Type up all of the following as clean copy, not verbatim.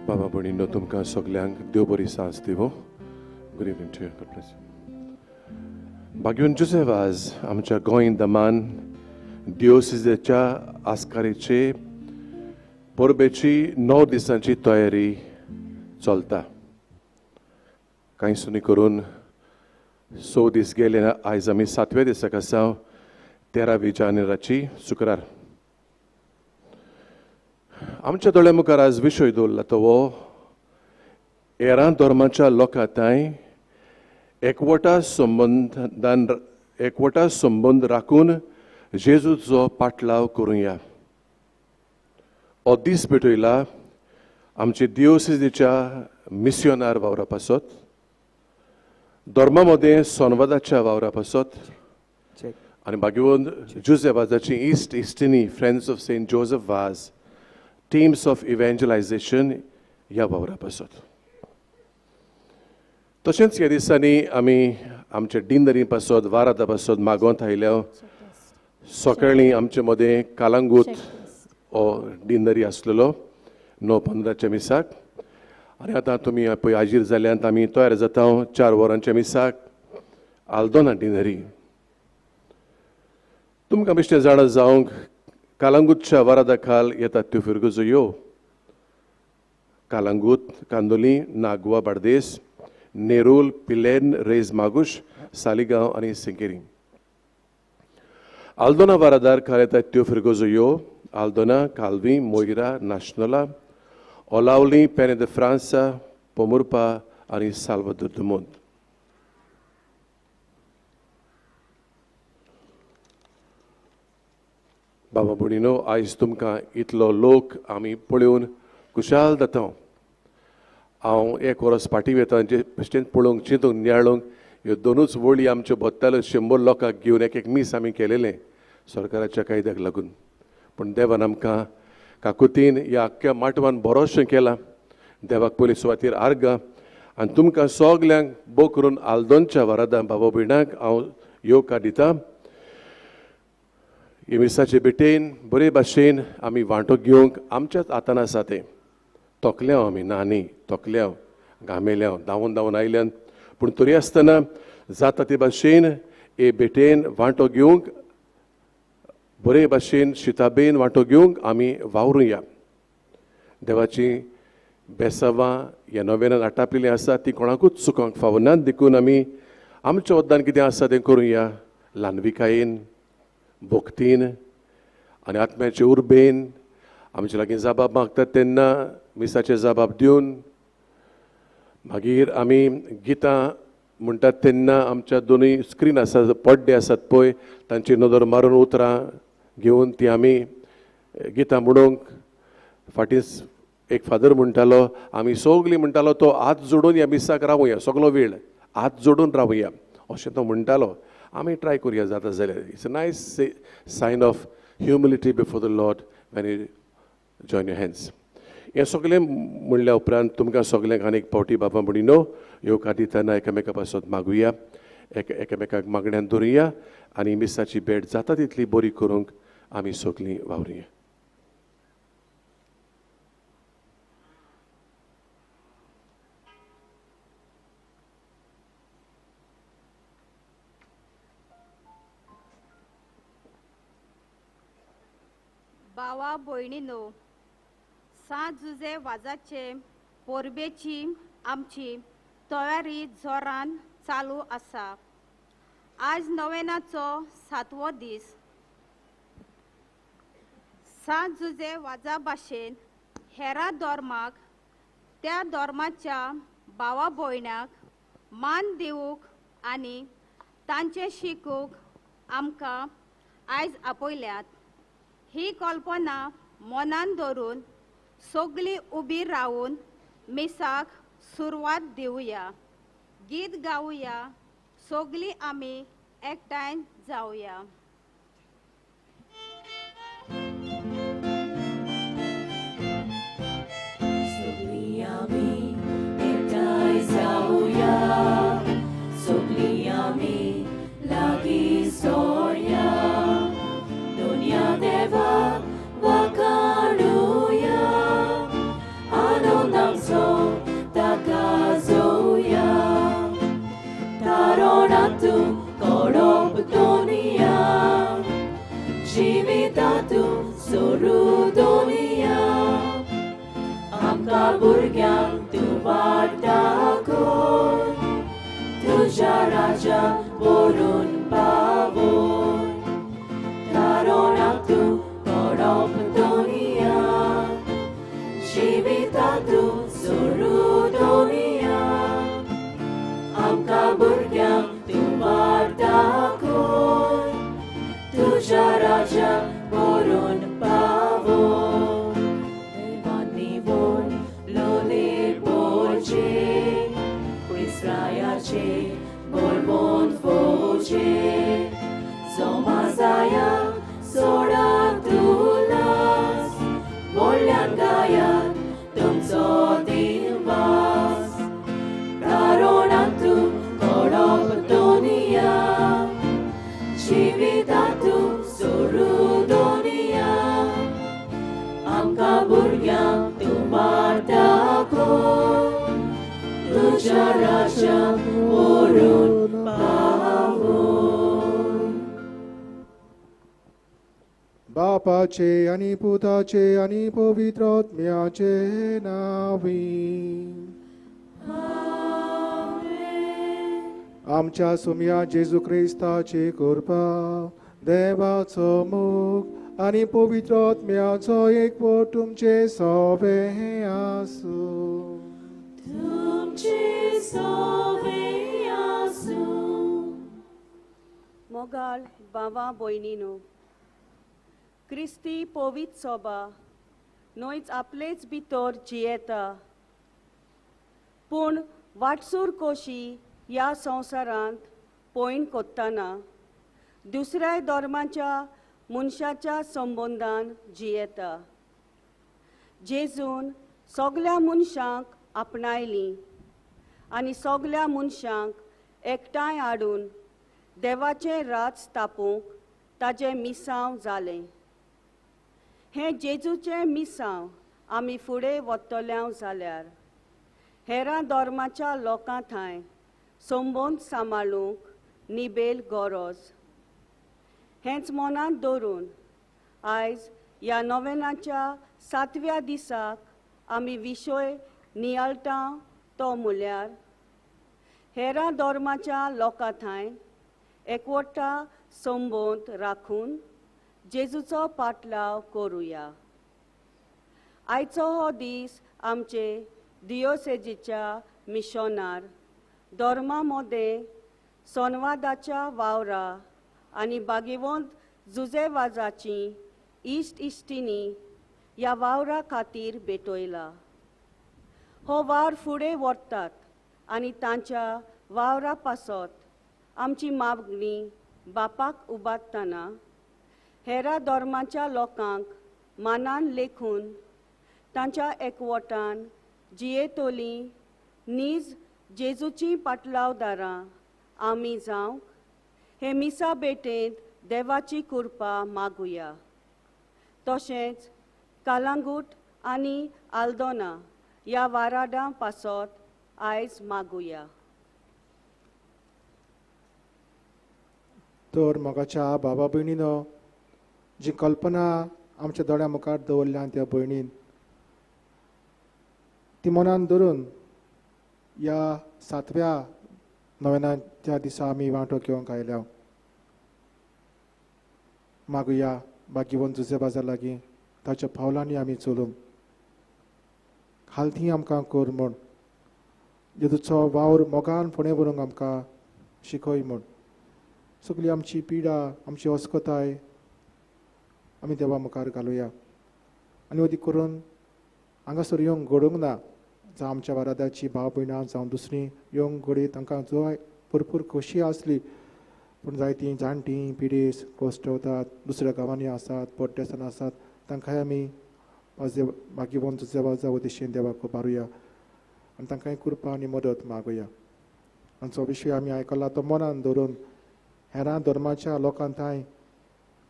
बाबा भयणींनो, तुमकां सगल्यांक देव बरी सांज दिवं. Good evening to you. God bless you. Bhagyawant Joseph आज आमच्या गोंय दमान दियोसिजेच्या आस्कारीचे परबेची 9 दिसांची तयारी चलता. कांय सुनी करून 6 दीस गेले, आयज आमी 7व्या दिसाक आसा, 13 जानेवारीची शुक्रार. आमच्या दोळ्या मुखार आज विशय दवरला तो हो हेरां धर्माच्या लोकां थांय एकवटा संबंद राखून जेजूचो पाटलाव करुया. हो दीस भेटयला आमचे दियोसिजीच्या मिसियोनार वावरा पासत, धर्मा मदें संवादाच्या वावरा पासत आनी भाग्यवंत जोसेफ वाजाची इस्ट इस्टिनी friends of Saint Joseph Vaz teams of evangelisation ह्या वावरा पासत. तशेंच ह्या दिसांनी आमी आमच्या डिनरी पासत वारादा पासत मागोंत आयल्या. सकाळीं आमचे मदें कालांगूत हो डिनरी आसलेलो 9:15 मिसाक, आनी आतां तुमी पळय हाजीर जाल्यान आमी तयार जाता 4 वरांच्या मिसाक आल्दोना डिनरी. तुमकां बेश्टें जाणा जावंक कालांगूतच्या वारादा खाल येतात त्यो फिरगजो यो कालांगूत, कांदोली, नागवा, बार्देस, नेरूल, पिलेन, रेज मागुश, सालिगांव आनी सिंकेरी. आल्दोना वारादार खाल येतात त्यो फिरगजो यो आल्दोना, कालवी, मोयरा, नाशनोला, ओलावली, पेने the França, Pomburpa आनी साल्वादोर दु मुंद. बाबा भयणीनो, आयज तुमकां इतलो लोक आमी पळोवन खुशाल जाता. हांव एक वरस फाटीं वता बेश्टेंच पळोवंक, चिंतूंक, नियाळूंक ह्यो दोनूच वळी आमच्यो भोत्ताल्यो 100 लोकांक घेवन एक एक मीस आमी केलेलें सरकाराच्या कायद्याक लागून. पूण देवान आमकां काकुतीन ह्या आख्ख्या माटवान बरोशें केलां. देवाक पयली सुवातीर आर्गां आनी तुमकां सगल्यांक बो करून आल्दोनच्या वरादां बाबा भयणांक हांव येवकार दिता. हे मिसाचे भेटेन बरे भाशेन आमी वांटो घेवंक आमच्याच हातान आसा तें. तोकल्यांव आमी ना न्ही, तोकल्यांव, घामेल्यांव, धांवून धांवून आयल्यान, पूण तरी आसतना जाता ते भाशेन हे भेटेन वांटो घेवंक बरे भाशेन शिताबेन वांटो घेवंक आमी वावरुया. देवाची बेसावां ह्या नव्यान आटापिल्लीं आसा ती कोणाकूच चुकोवंक फावना, देखून आमी आमच्या वद्दान कितें आसा तें करुया ल्हानविकायेन, भक्तीन आनी आत्म्याचे उर्बेन. आमचे लागीं जबाब मागतात तेन्ना मिसाचे जबाब दिवन, मागीर आमी गितां म्हणटात तेन्ना आमच्या दोनूय स्क्रीन आसात, पड्डे आसात पळय, तांची नदर मारून उतरां घेवन ती आमी गितां म्हणूंक. फाटीं एक फादर म्हणटालो, आमी सगलीं म्हणटालो तो हात जोडून ह्या मिसाक रावया, सगलो वेळ हात जोडून रावया अशें तो म्हणटालो. आमी ट्राय करुया जाता जाल्यार. It's a nice sign of humility before the Lord when you join your hands. हें सगळें म्हणल्या उपरांत तुमकां सगल्यांक आनी एक पावटी बाबा भयणीनो येवकार दितना एकामेका पासत मागुया, एकामेकाक मागण्यान दवरुया आनी मिसाची भेट जाता तितली बरी करूंक आमी सगलीं वावरुया. भावा भयणीनो, सांत जुजे वाजाचे परबेची आमची तयारी जोरान चालू आसा. आज नवेनाचो 7वो दीस. सांत जुजे वाजा भाशेन हेरा धर्माक त्या धर्माच्या भावा भयणाक मान दिवंक आनी तांचें शिकूंक आमकां आयज आपयल्यात. ही कल्पना मनान धरून सगळीं उबी रावन मिसाक सुरवात दिवया, गीत गावया, सगळीं आमी एकठांय जावया. सगळीं आमी एकठांय जावया, सगळीं आमी लागीं सोया, दुनिया देवा वाखाणुया, आनंदान सोरू दोनिया आमकां भुरग्यांक तूं वाट दाखय तुज्या राजा व्हरून पावय तारोणाक तूं कोडप दोनिया जिविता तूं सोरू दोनिया आमकां भुरग्यांक तूं वाट दाखय तुज्या राजा व्हरून पावय देवान निवोन लोले पोळचे क्रिस्तायाचे बोलबोन फोचे जोमाजाया सोडा तुलास व्हडल्यान गायात तुमचो दिनवास कारोणाक तूं कोडप दोनिया जिविता तूं सोरू दोनिया आमकां भुरग्यांक तूं वाट दाखय तुज्या राजा व्हरून पावय. बापाचे आनी पुताचे आनी पवित्र आत्म्याचे नांवी. आमच्या सुम्या जेजू क्रिस्ताची कृपा, देवाचो मोग आनी पवित्र आत्म्याचो एकवट तुमचे सवे आसूं. तुमचे सवे आसूं. मोगाळ भावा भयणीनो, क्रिस्ती पवित्र सोबा न्हयच आपलेच भितर जियेता पूण वाटसूर कशी ह्या संवसारांत पयण कोत्ताना दुसऱ्याय धर्माच्या मनशाच्या संबंदान जियेता. जेजून सगल्या मनशांक आपणायलीं आनी सगल्या मनशांक एकठांय हाडून देवाचें राज स्थापूंक ताजें मिसांव जालें. हें जेजूचें मिसांव आमी फुडें वतल्या जाल्यार हेरां धर्माच्या लोकां थंय संबंद सांबाळूंक निबेल गरज. हेंच मनांत दवरून आयज ह्या नोवेनाच्या सातव्या दिसाक आमी विशय नियाळटा तो म्हळ्यार हेरां धर्माच्या लोकां थंय एकवटा संबंद राखून जेजूचो पाटलाव करुया. आयचो हो दीस आमचे दियोसेजीच्या मिशनार धर्मा मदें संवादाच्या वावरा आनी बागेवंत जुजेवाजाची इश्ट इश्टिनी ह्या वावरा खातीर भेटयला. हो वावर फुडें व्हरतात आनी तांच्या वावरा पासत आमची मागणी बापाक उबारतना हेरा धर्माच्या लोकांक मानान लेखून तांच्या एकवटान जियेतली नीज जेजूची पाटलावदारां आमी जावंक हे मिसा भेटेंत देवाची कृपा मागुया. तशेंच कालांगूट आनी आल्दोना ह्या वाराडां पासत आयज मागुया. तर मोगाच्या बाबा भयणीनो, जी कल्पना आमच्या दोळ्या मुखार दवरल्या त्या भयणीन ती मनान धरून ह्या सातव्या नोवेनाच्या दिसा आमी वांटो घेवंक आयल्या. मागुया बागीवन जुजे बाजार लागीं ताच्या पावलांनी आमी चलूंक खालती आमकां कर म्हूण जेजूचो वावर मोगान फुडें व्हरूंक आमकां शिकय म्हूण सगळी आमची पिडा आमची अस्कताय आमी देवा मुखार घालुया. आनी अदीक करून हांगासर येवंक घडूंक ना जावं आमच्या वारादाची भाव भयणां जावं दुसरीं येवंक घडये तांकां जो भरपूर खोशी आसली पूण जायतीं जाणटीं पिडेस कश्टवतात दुसऱ्या गांवांनी आसात परदेसान आसात तांकांय आमी भाग्यवंत देवा उद्देशीन देवाक उबारुया आनी तांकांय कृपा आनी मदत मागुया. आमचो विशय आमी आयकला तो मनान धरून हेरां धर्माच्या लोकां थंय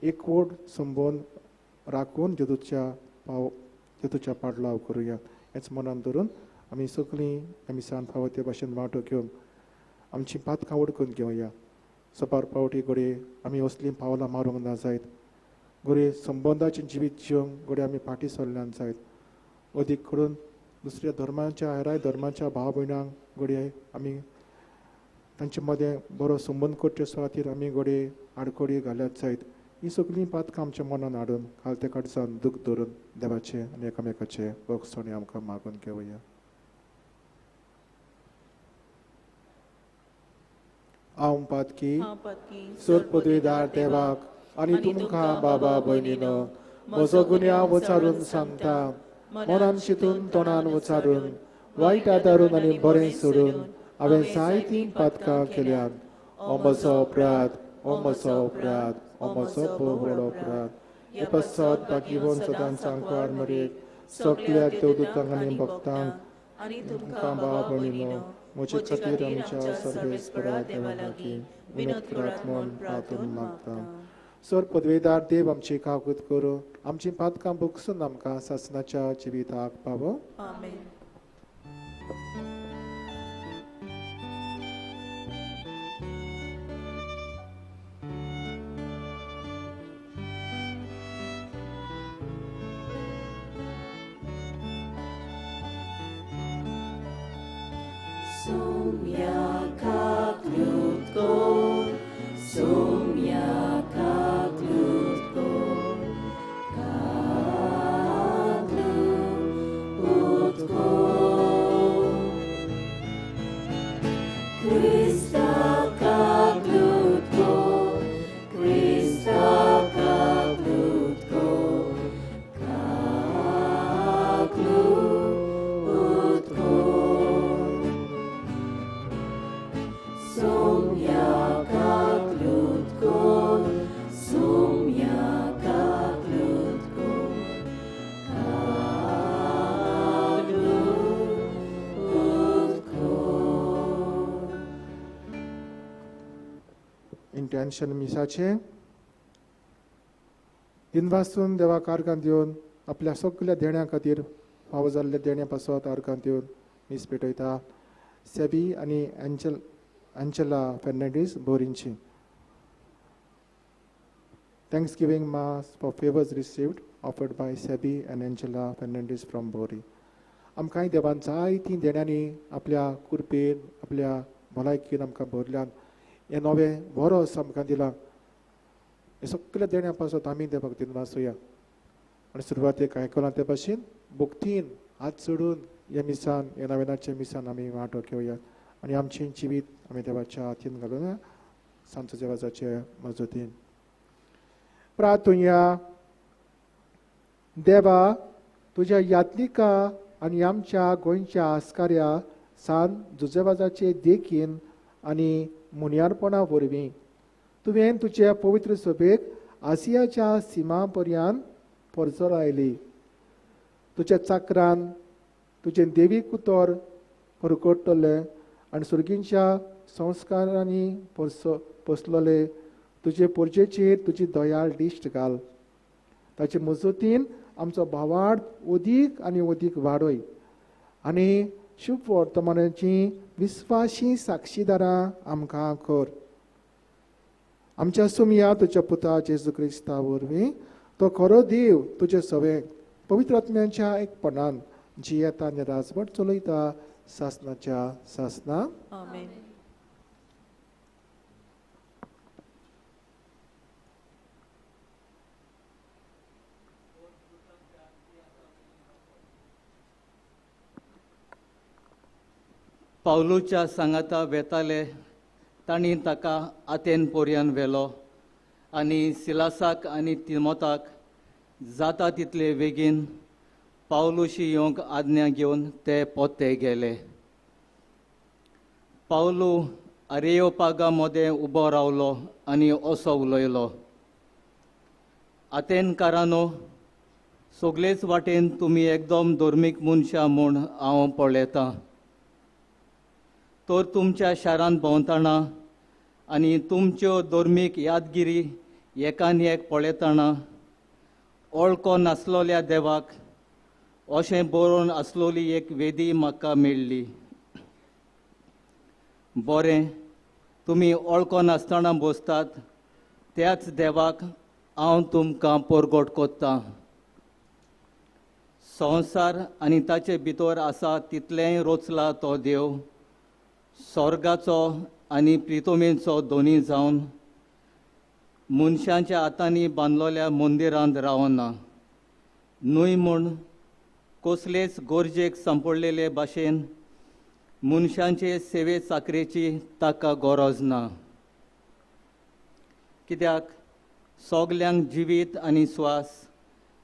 एकवट संबंद राखून जेजूच्या पाव जेजूच्या पाडलाव करुया. हेंच मनान धरून आमी सगळीं आमी सान फावो ते भाशेन वांटो घेवन आमची पातकां उडकून घेवया. सपार पावटी घडये आमी असलीं पावलां मारूंक ना जायत, घडये संबंदाचें जिवीत जिवंक घडये आमी फाटीं सरल्यान जायत. अदीक करून दुसऱ्या धर्माच्या हेराय धर्माच्या भाव भयणांक घडये आमी तांचे मदें बरो संबंद करचे खातीर आमी घडये आडखळी घाल्यात जायत. ही सगळीं पातकां आमच्या मनान हाडून खालते कडसान दूख धरून देवाचें आनी एकामेकाचें भोगसणें आमकां मागून घेवया. हांव पातकी सर पदवीदार देवाक आनी तुमकां बाबा भयणीनो म्हजो गुन्यांव उचारून सांगता. मनान चिंतून तोंडान उचारून वायट आदारून आनी बरें सोडून हांवें जायतीं पातकां केल्यात. ओ म्हजो अपराध, ओ म्हजो अपराध, ओ म्हजो व्हड अपराध. हे पश्चात बाकीवन सदांच सांकवार मरेक सगल्या देवदूतांक आनी भक्तांक आनी तुमकां बाबा भयणीनो म्हजे खातीर आमच्या सर्वेस्परा देवा लागीं विनोद करात म्हूण प्रार्थना मागता. सर पदवेदार देव आमची काकूत करूं, आमची पातकां भोगसून आमकां सासणाच्या जिविताक पावो. आमेन. इंटेन्शन मिसाचें दिनवासून देवाक आर्गां दिवन आपल्या सगल्या देण्या खातीर फावो जाल्ल्या देण्या पासत आर्गां दिवन मीस पेटयता. सेबी आनी एंजला फेर्नांडीस बोरींची. Thanksgiving Mass for favors received offered by Sebi and Angela Fernandez from Bori. आमकांय देवान जायतीं देण्यांनी आपल्या कुरपेन आपल्या भलायकेन आमकां भरल्यान हें नवें वरोस आमकां दिलां. हें सगळ्या देण्या पासत आमी देवाक दिनवासुया. आनी सुरवातेक आयकलां ते भाशेन भक्तीन हात सोडून ह्या मिसान ह्या नवेनाच्या मिसान आमी वांटो घेवया आनी आमचें जिवीत आमी देवाच्या हातीन घालून सांजो देवाचे मजतीन प्रार्थुया. देवा तुज्या यात्निका आनी आमच्या गोंयच्या आस्काऱ्या सान जुजेवाजाचे देखीन आनी मुनियारपणा वरवीं तुवें तुजे पवित्र सभेक आसियाच्या सिमा पर्यंत परजरायली. तुज्या चाकरान तुजें देवी कुतर परगटतलें आनी सुर्गींच्या संस्कारांनी पोसलोले तुजे पोरजेचेर तुजी दयाळ दिश्ट घाल. ताचे मजतीन आमचो भावार्थ अदीक आनी अदीक वाडय आनी शुभ वर्तमानाची विस्वाशी साक्षीदारां आमकां कर. आमच्या सुमया तुज्या पुता जेजू क्रिस्ता वरवीं तो खरो देव तुजे सवे पवित्र आत्म्यांच्या एकपणान जियेता आनी राजवट चलयता सासनाच्या सासना. आमेन. पावलूच्या सांगाता वेताले तांणी ताका आतेन पोरयान व्हेलो आनी सिलासाक आनी तिमोताक जाता तितले बेगीन पावलूशी येवंक आज्ञा घेवन ते पोते गेले. पावलू आरेयोपागा मदें उबो रावलो आनी असो उलयलो, आतेनकारानो, सगळेच वाटेन तुमी एकदम धर्मीक मनशां म्हूण हांव पळयतां. तर तुमच्या शारांत भोंवतना आनी तुमच्यो धर्मीक यादगिरी एकान एक पळयतना ओळखो नासलोल्या देवाक अशें बरोवन आसलोली एक वेदी म्हाका मेळ्ळी. बरें, तुमी ओळखो नासतना बसतात त्याच देवाक हांव तुमकां परगट कोत्तां. संवसार आनी ताचे भितर आसा तितलेंय रोचला तो देव स्वर्गाचो आनी प्रितोमेचो दोनी जावन मनशांच्या हातांनी बांदलोल्या मंदिरांत रावना न्हय म्हूण कसलेच गरजेक सांपडलेले भाशेन मनशांचे सेवे चाकरेची ताका गरज ना. कित्याक सगल्यांक जिवीत आनी स्वास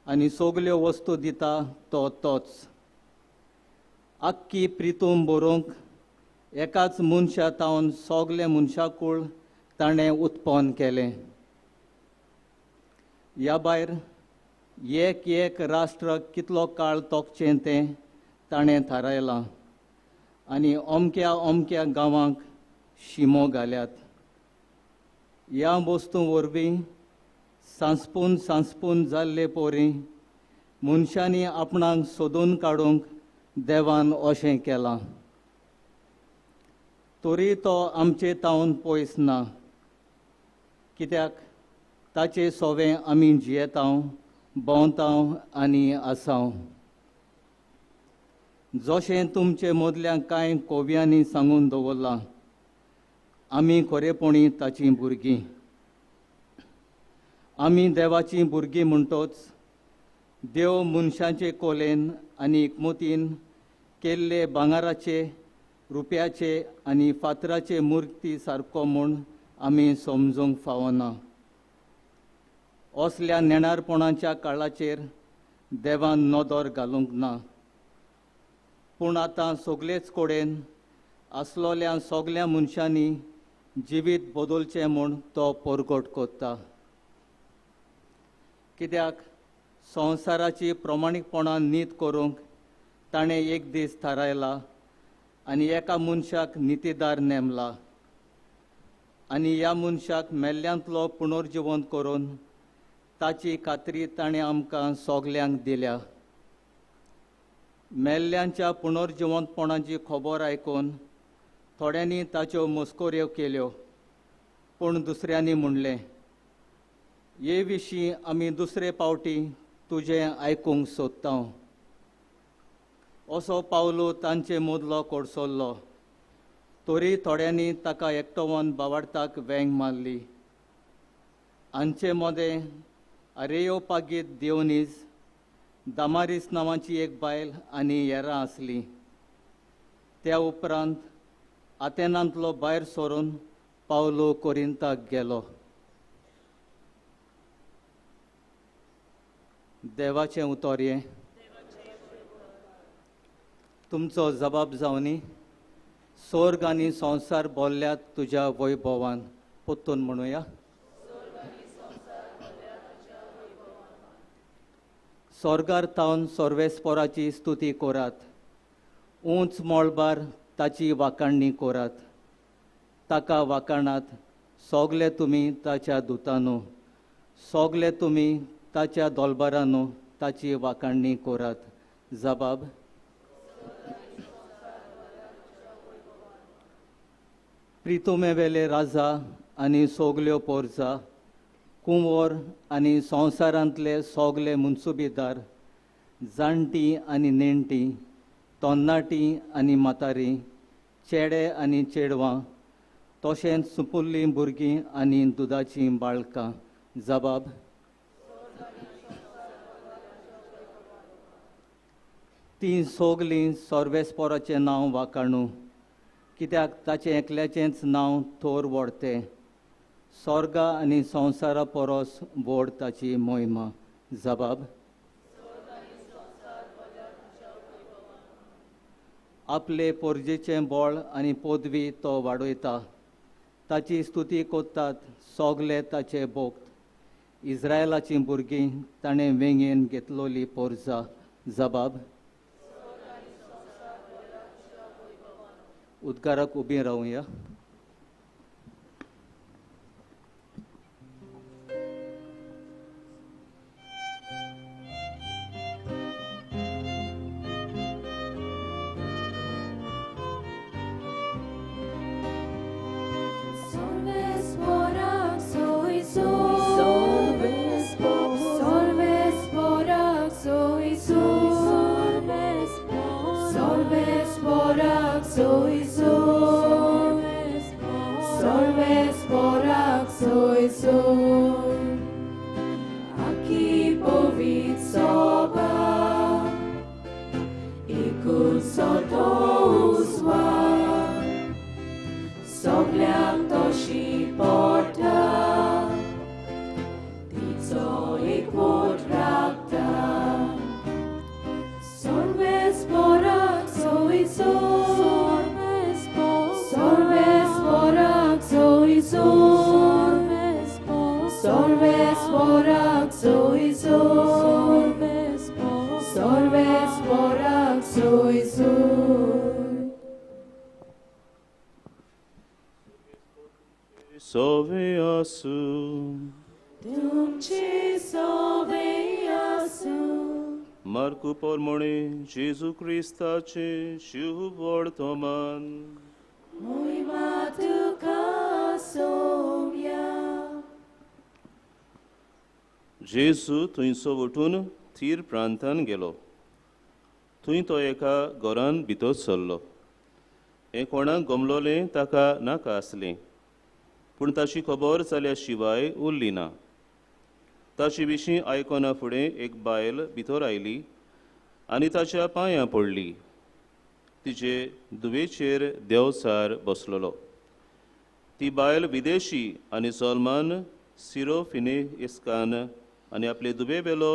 आनी सगल्यो वस्तू दिता तो तोच. आख्खी प्रितूम बरोवंक एकाच मनशा तावन सगलें मनशाकूळ ताणें उत्पन्न केलें. ह्या भायर एक एक राष्ट्र कितलो काळ तोखचें तें ताणें थारायलां आनी अमक्या अमक्या गांवांक शिमो घाल्यात. ह्या वस्तूं वरवीं सांसपून सांसपून जाल्ले पोरी मनशांनी आपणाक सोदून काडूंक देवान अशें केलां. तरी तो आमचे तावन पयस ना, कित्याक ताचे सोवे आमी जियेतांव, भोंवतांव आनी आसांव. जशें तुमचे मदल्या कांय कव्यांनी सांगून दवरलां, आमी खरेपणी ताचीं भुरगीं. आमी देवाचीं भुरगीं म्हणटोच देव मनशाचे कोलेन आनी एकमतीन केल्ले भांगराचे, रुप्याचे आनी फातराचे मुर्ती सारको म्हूण आमी समजूंक फावना. असल्या नेणारपणाच्या काळाचेर देवान नदर घालूंक ना, पूण आतां सगलेच कडेन आसलोल्या सगल्या मनशांनी जिवीत बदलचें म्हूण तो परगट करता. कित्याक संवसाराची प्रमाणीकपणान नीत करूंक ताणें एक दीस थारायला आनी एका मनशाक नितीदार नेमला आनी ह्या मनशाक मेल्ल्यांतलो पुनर्जिवंत करून ताची खात्री ताणें आमकां सगल्यांक दिल्या. मेल्ल्यांच्या पुनर्जिवंतपणाची खबर आयकून थोड्यांनी ताच्यो मस्कऱ्यो केल्यो, पूण दुसऱ्यांनी म्हणलें, हे विशीं आमी दुसरे पावटी तुजें आयकूंक सोदता. असो पावलो तांचे मदलो कोडसल्लो, तरी थोड्यांनी ताका एकटोवन बावाडताक वेंग मारली. हांचे मदें अरेयोपागीत देवनीज, दामारीस नांवाची एक बायल आनी हेरां आसली. त्या उपरांत आतेनांतलो भायर सरून पावलो कोरिंताक गेलो. देवाचें उतर हें. तुमचो जबाब जावनी. स्वर्ग आनी संवसार बोल्ल्यात तुज्या वैभवान. परतून म्हणुया. स्वर्गार तावन सर्वेस्पोराची स्तुती करात, उंच मळबार ताची वाखाणणी करात. ताका वाखाणात सगले तुमी ताच्या दुतानो, सगले तुमी ताच्या दोलबारानो ताची वाखाणणी करात. जबाब. प्रितुमेवेले राजा आनी सगल्यो पोरजा, कुंवर आनी संवसारांतले सगले मुन्सुबीदार, जाणटी आनी नेणटी, तन्नाटी आनी म्हातारी, चेडे आनी चेडवां, तशेंच सुपुल्लीं भुरगीं आनी दुदाचीं बाळकां. जबाब. तीं सगलीं सर्वेस्पोराचें नांव वाखाणू, कित्याक ताचें एकल्याचेंच नांव थोर व्हडतें. स्वर्गा आनी संवसारा परस व्हड ताची मोहिमा. जबाब. आपले पोरजेचें बळ आनी पदवी तो वाडयता, ताची स्तुती करतात सगले ताचे भक्त. इस्रायलाचीं भुरगीं ताणें वेंगेन घेतलोली पोरजा. जबाब. उद्गाराक उबीं रावया. सोय, सर्वेस्पोराक सोय सोय, सर्वेस्पोराक सोय सोय. आखी पवित्र सोबा इकून सोतो उस्वा, सगल्यांक तशी पोटा तिचो एकवट राखता. सर्वेस्पोराक सोय सोय, सर्वेस्पोराक सोय सोय, सर्वेस्पोराक सोय सोय, सर्वेस्पोराक सोय सोय. Sove asu, तुमचे सोवे आसूं. मार्कू पोरमोणे जेजू क्रिस्ताचे शुभ वर्तमान. मोहिमा तुका सोम्या. जेजू थंयसो वठून थीर प्रांतान गेलो. थंय तो एका घरान भितर सरलो. हें कोणाक गमलोलें ताका नाका आसलें, पूण ताची खबर जाल्या शिवाय उरली ना. ताचे विशीं आयकना फुडें एक बायल भितर आयली आनी ताच्या पांयां पडली. तिचे दुवेचेर देवचार बसलेलो. ती बायल विदेशी आनी सलमान सिरोफिने इस्कान आनी आपले दुबेवेलो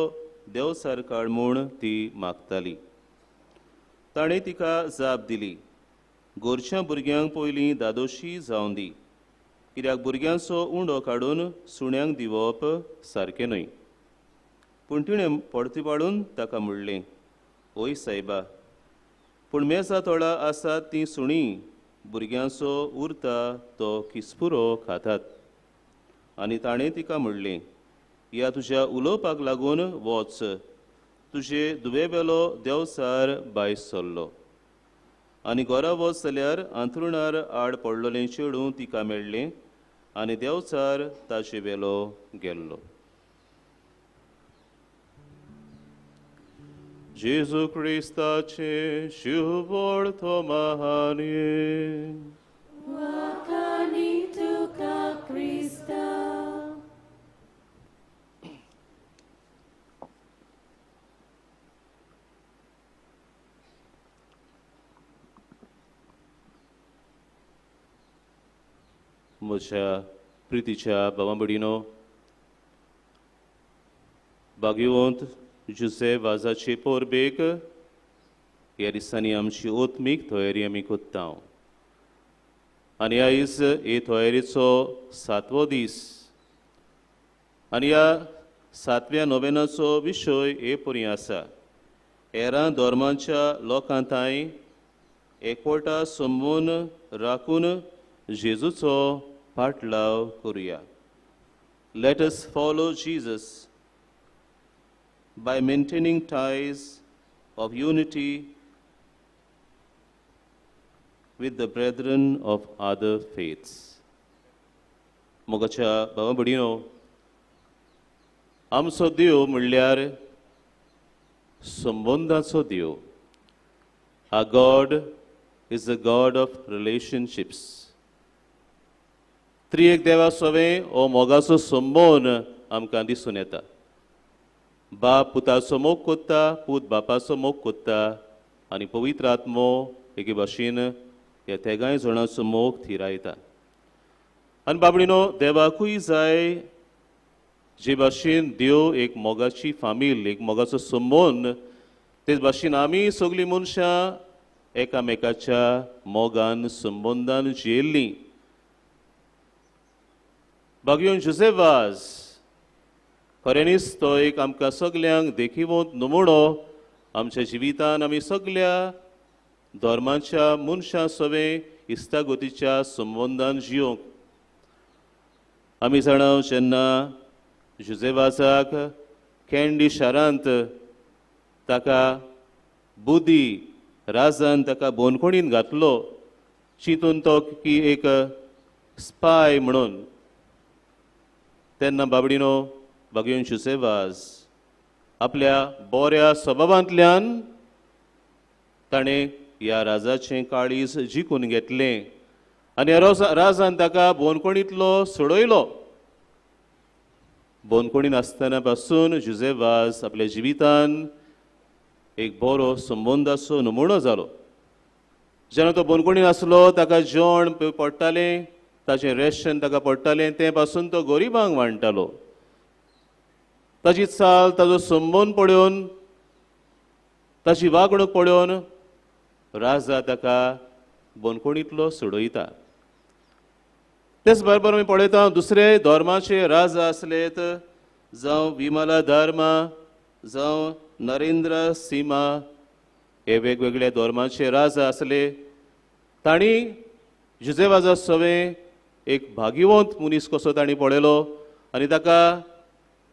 देवचार काड म्हूण ती मागताली. ताणें तिका जाप दिली, गोरच्या भुरग्यांक पयलीं दादोशी जावन दी, कित्याक भुरग्यांचो उंडो काडून सुण्यांक दिवप सारकें न्हय. पूण तिणें परती पाडून ताका म्हणलें, ओय सायबा, पूण मेजा तोळा आसात तीं सुणीं भुरग्यांचो उरता तो किसपुरो खातात. आनी ताणें तिका म्हणलें, ह्या तुज्या उलोवपाक लागून वच, तुजे दुवेवेलो देवचार भायर सरलो. आनी घरा वच जाल्यार आंथरुणार आड पडलोलें चेडूं तिका मेळ्ळें आनी देवचार ताचे वेलो गेल्लो. जेजू क्रिस्ताचे शुभ वर्तमान. वाखाणी तुका क्रिस्ता. म्हज्या प्रितीच्या बाबा भयणीनो, भाग्यवंत जुझे वाजाचे परबेक ह्या दिसांनी आमची ओत्मीक तयारी आमी कोत्ता. आनी आयज हे तयारेचो सातवो दीस आनी ह्या सातव्या नोवेनाचो विशय हे परी आसा, हेरां धर्मांच्या लोकां थांय एकवटा संबंद राखून जेजूचो पाटलाव करुया. Let us follow Jesus by maintaining ties of unity with the brethren of other faiths. मोगाच्या भावा भयणीनो, आमचो देव म्हणल्यार संबंदाचो देव. Our God is a God of relationships. त्रिएक देवा सवें हो मोगाचो संबंद आमकां दिसून येता. बाप पुताचो मोग कोत्ता, पूत बापाचो मोग कोत्ता आनी पवित्र आत्मो एके भाशेन ह्या तेगांय जाणांचो मोग थिरायता. आनी बाबडीनो, देवाकूय जाय जे भाशेन देव एक मोगाची फामील, एक मोगाचो संबंद, तेच भाशेन आमी सगळीं मनशां एकामेकाच्या मोगान संबंदान जियेल्लीं. भाग्यवंत जुझे वाज खऱ्यांनीच तो एक आमकां सगल्यांक देखिवंत नमुणो. आमच्या जिवितान आमी सगल्या धर्माच्या मनशां सवें इस्तागोतीच्या संबंदान जियोंक. आमी जाणा जेन्ना जुझे वाजाक कॅन्डी शारांत ताका बुदी राजान ताका बोनखणीन घातलो, चिंतून तो की एक स्पाय म्हणून, तेन्ना बाबडीनो भाग्यवंत जुझे वाज आपल्या बऱ्या स्वभावांतल्यान ताणें ह्या राजाचें काळीज जिखून घेतलें आनी ह्या राजान ताका बोनकोणींतलो सोडयलो. बोनकोणीन आसतना पासून जुझे वाज आपल्या जिवितान एक बरो संबंदाचो नमुनो जालो. जेन्ना तो बोनकोणीन आसलो ताका जेवण पडटालें, ताचें रेशन ताका पडटालें, तें पासून तो गरिबांक वांट्टालो. ताची चाल, ताजो संबंद पळोवन, ताची वागणूक पळोवन राजा ताका बोनकोणींतलो सोडयता. तेच बरोबर आमी पळयता दुसरे धर्माचे राजा आसले जावं विमला धर्मा, जावं नरेंद्र सीमा, हे वेगवेगळ्या धर्माचे राजा आसले. तांणी जुझे वाजा सवें एक भाग्यवंत मनीस कसो तांणी पळयलो आनी ताका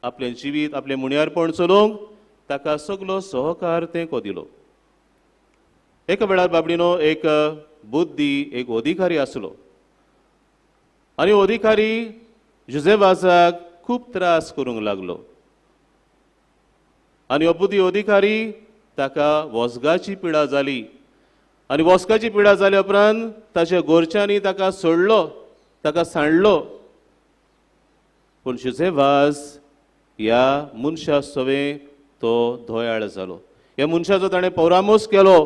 आपलें जिवीत, आपलें मुणयारपण चलोवंक ताका सगलो सहकार तेंको दिलो. एका वेळार बाबडीनो एक बुद्धी एक अधिकारी आसलो आनी अधिकारी जुझे वाजाक खूब त्रास करूंक लागलो आनी अबुद्धी अधिकारी ताका वसगाची पिडा जाली आनी वसगाची पिडा जाल्या उपरांत ताच्या घरच्यांनी ताका सोडलो, ताका सांडलो. पूण जुझे वाज ह्या मनशा सवें तो दयाळ जालो. ह्या मनशाचो ताणें परामर्श केलो.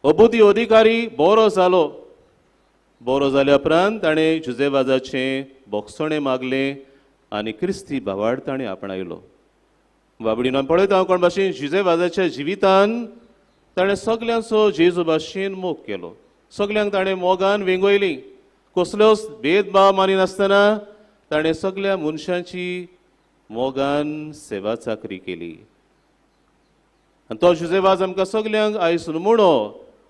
अबुद्धी अधिकारी बरो जालो. बरो जाल्या उपरांत ताणें जुझे वाजाचें बोगसणें मागलें आनी क्रिस्ती भावार्थ ताणें आपणायलो. बाबडीन आमी पळयता कोण भाशेन जुझे वाजाच्या जिवितान ताणें सगल्यांचो जेजू भाशेन मोग केलो. सगल्यांक ताणें मोगान वेंगयली. कसलोच भेदभाव मानिनासतना ताणें सगल्या मनशांची मोगान सेवा चाकरी केली. आनी तो जुझे वाज आमकां सगल्यांक आयज नमुनो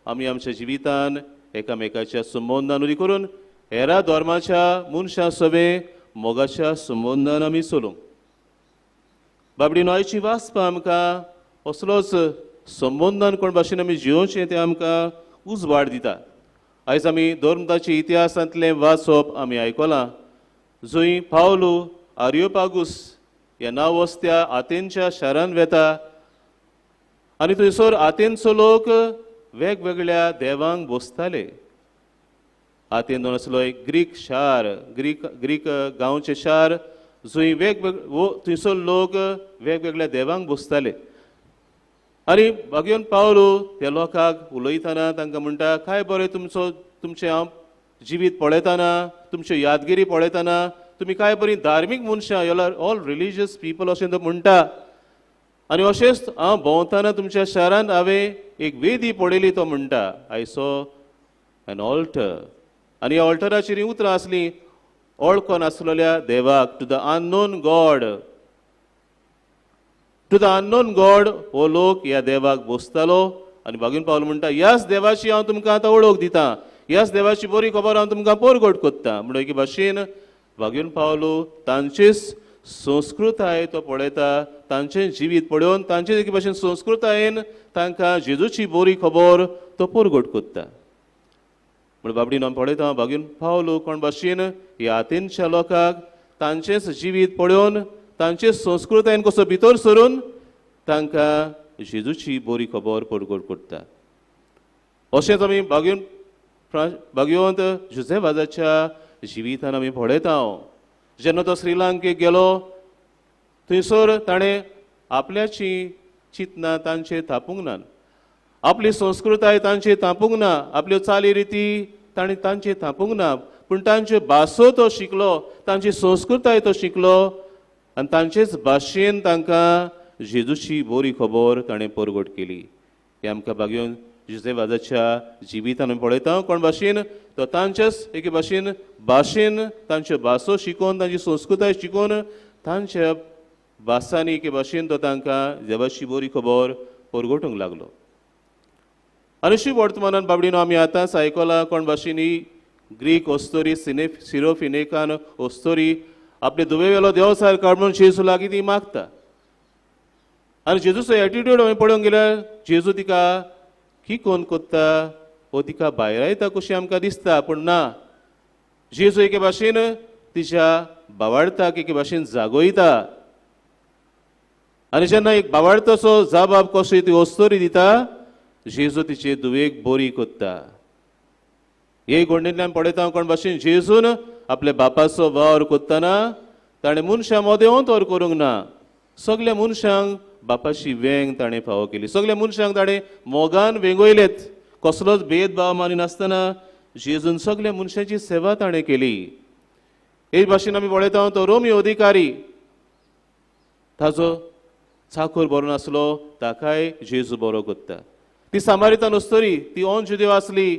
आमी आमच्या जिवितान एकामेकाच्या संबंदान उरी करून हेरा धर्माच्या मनशां सवें मोगाच्या संबंदान आमी चलूंक. बाबडी आयची वाचपा आमकां असलोच संबंदान कोण भाशेन आमी जियोवचें तें आमकां उजवाड दिता. आयज आमी धर्मताच्या इतिहासांतलें वाचप आमी आयकलां जंय पावलो आरियोपागूस ह्या नांव वस्त्या आतेनच्या शारान वेता आनी थंयसर आतेनचो लोक वेगवेगळ्या देवांक बसताले. आतेन आसलो एक ग्रीक शार, ग्रीक ग्रीक गांवचें शार जंय वेगवेगळे थंयसर लोक वेगवेगळ्या देवांक बसताले. आनी भाग्योन पावलो त्या लोकांक उलयतना तांकां म्हणटा, काय बरें तुमचो तुमचें हांव जिवीत पळयतना, तुमच्यो यादगिरी पळयतना तुमी काय बरी धार्मीक मनशां, you are all religious people अशें तो म्हणटा. आनी अशेंच हांव भोंवतना तुमच्या शारांत हांवें एक वेदी पळयली, तो म्हणटा, I saw N alter. आनी ह्या ऑल्टराचेर हीं उतरां आसलीं, ओळखोन आसलेल्या देवाक, to the unknown God, to the unknown God. हो लोक ह्या देवाक बसतालो आनी भागून पावलो म्हणटा, ह्याच देवाची हांव तुमकां आतां वळख दिता, ह्याच देवाची बरी खबर हांव तुमकां परगट कोत्ता. म्हणून एके भाशेन भागून पावलो तांचेच संस्कृताय तो पळयता, तांचें जिवीत पळोवन तांचे एके भाशेन संस्कृतायेन तांकां जेजूची बरी खबर तो परगट कोत्ता. म्हण बाबडीन आमी पळयता भागून पावलो कोण भाशेन ह्या आतेनच्या लोकांक तांचेच जिवीत पळोवन तांचे संस्कृतायेन कसो भितर सरून तांकां जेजूची बरी खबर परगट करता. अशेंच आमी भाग्यवंत जुझे वाजाच्या जिवितान आमी पळयता. जेन्ना तो श्रीलंकेक गेलो थंयसर ताणें आपल्याची चिंतना तांचे थापूंक ना, आपली संस्कृताय तांची थापूंक ना, आपल्यो चाली रिती ताणें तांचे थापूंक ना, पूण तांच्यो भासो तो शिकलो, तांची संस्कृताय तो शिकलो आनी तांचेच भाशेन तांकां जेजूची बरी खबर ताणें परगट केली. हें आमकां भाग्योन जुझे वाजाच्या जिवितान आमी पळयता कोण भाशेन तो तांच्याच एके भाशेन भाशेन तांच्यो भासो शिकोवन तांची संस्कृताय शिकोवन तांच्या भासांनी एके भाशेन तो तांकां देवाची बरी खबर परगटूंक लागलो. आनी अशी वर्तमानान बाबडीनो आमी आतांच आयकलां कोण भाशेन ही ग्रीक अस्तोरी सिरोफिनेकान अस्तोरी आपले दुबेवेलो देवसार काड म्हणून जेजू लागीं ती मागता. आनी जेजूचो एटिट्यूड आमी पळोवंक गेल्यार जेजू तिका किकोन कोत्ता वो तिका भायरायता कशी आमकां दिसता, पूण ना, जेजू एके भाशेन तिच्या भावार्थाक एके भाशेन जागोयता. आनी जेन्ना एक बावाडतसो जाबाब कसो ती अस्तोरी दिता, जेजू तिचे धुवेक बरी कोत्ता. हे गोंडेंतल्यान पळयता कोण भाशेन जेजून आपल्या बापाचो वावर कोत्तना ताणें मनशां मदें अंतर करूंक ना, सगल्या मनशांक बापाची वेंग ताणें फावो केली, सगल्या मनशांक ताणें मोगान वेंगयलेत, कसलोच भेदभाव मानिनासतना जेजून सगल्या मनशांची सेवा ताणें केली. हे भाशेन आमी पळयता तो रोमी अधिकारी ताजो चाखोर बरो नासलो, ताकाय जेजू बरो कोत्ता. ती सामारितान अस्तोरी ती ऑन जुदेव आसली,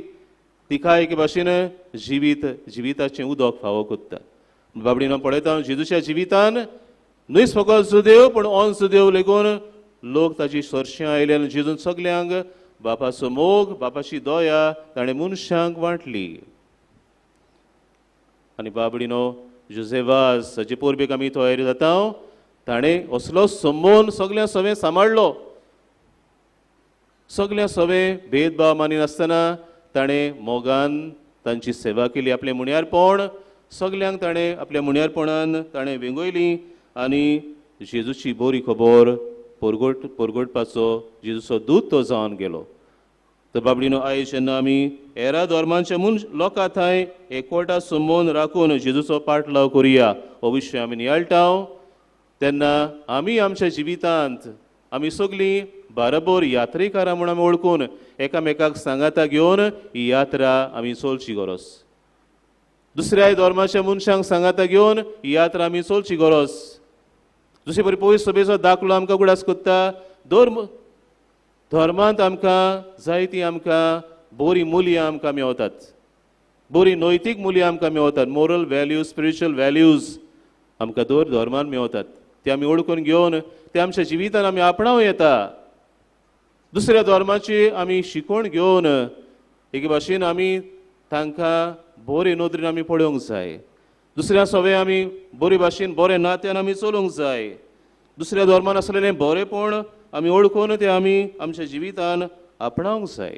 तिका एके भाशेन जिविताचें उदक फावो कोत्ता. बाबडीन पळयता जेजूच्या जिवितान न्हय फकत जुदेव पूण ऑन जुदेव लेगून लोक ताची सरशें आयले आनी जेजून सगल्यांक बापाचो मोग, बापाची दया ताणें मनशांक वांटली. आनी बाबडीनो जुझेवास हाचे पोरबेक आमी तयारी जाता, ताणें असलो संबोन सगळ्यां सवें सांबाळ्ळो, सगळ्यां सवें भेदभाव मानिनासतना ताणें मोगान तांची सेवा केली. आपलें मुण्यारपण सगल्यांक ताणें आपल्या मुण्यारपणान ताणें वेंगयली आनी जेजूची बरी खबर परगटपाचो जेजूचो दूत तो जावन गेलो. तर बाबडीनो आयज जेन्ना आमी हेरा धर्मांच्या लोकां थंय एकवटा संबंद राखून जेजूचो पाटलाव करुया हो विशय आमी नियाळटा, तेन्ना आमी आमच्या जिवितांत आमी सगळीं बरोबर यात्रेकारां म्हूण आमी वळखून एकामेकाक सांगाता घेवन ही यात्रा आमी चलची गरज. दुसऱ्या धर्माच्या मनशांक सांगाता घेवन ही यात्रा आमी चलची गरज. दुसरे परी पयस सभेचो दाखलो आमकां उगडास कोत्ता, धर्मांत आमकां जायतीं आमकां बरीं मुल्यां आमकां मेवतात, बरीं नैतीक मुल्यां आमकां मेवतात, मोरल व्हॅल्यूज, स्पिरिच्युअल व्हॅल्यूज आमकां दर धर्मान मेवतात. ते आमी ओळखून घेवन ते आमच्या जिवितान आमी आपणावं येता. दुसऱ्या धर्माची आमी शिकवण घेवन एके भाशेन आमी तांकां बरे नदरेन आमी पळोवंक जाय. दुसऱ्या सवे आमी बरे भाशेन बरे नात्यान आमी चलोवंक जाय. दुसऱ्या धर्मान आसलेलें बरेपण आमी ओळखून तें आमी आमच्या जिवितान आपणावंक जाय.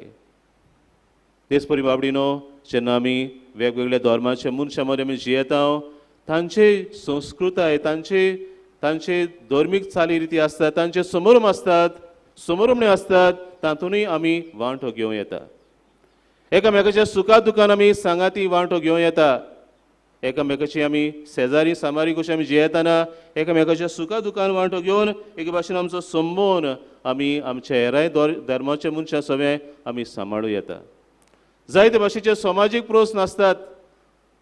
तेच परी बाबडीनो जेन्ना आमी वेगवेगळ्या धर्माच्या मनशां मदें आमी जियेता, तांचे संस्कृताय, तांचे धर्मीक चालीरिती आसतात, तांचे समारंभ आसतात, समारंभणे आसतात, तातूंतय आमी वांटो घेवं येता. एकामेकाच्या सुखा दुखान आमी सांगाती वांटो घेवं येता. एकामेकाची आमी शेजारी सामारी कशी आमी जियेतना एकामेकाच्या सुखा दुखान वांटो घेवन एके भाशेन आमचो संबंद आमी आमच्या हेराय धर्माच्या मनशां सगळें आमी सांबाळूं येता. जायते भाशेचे समाजीक प्रस्न आसतात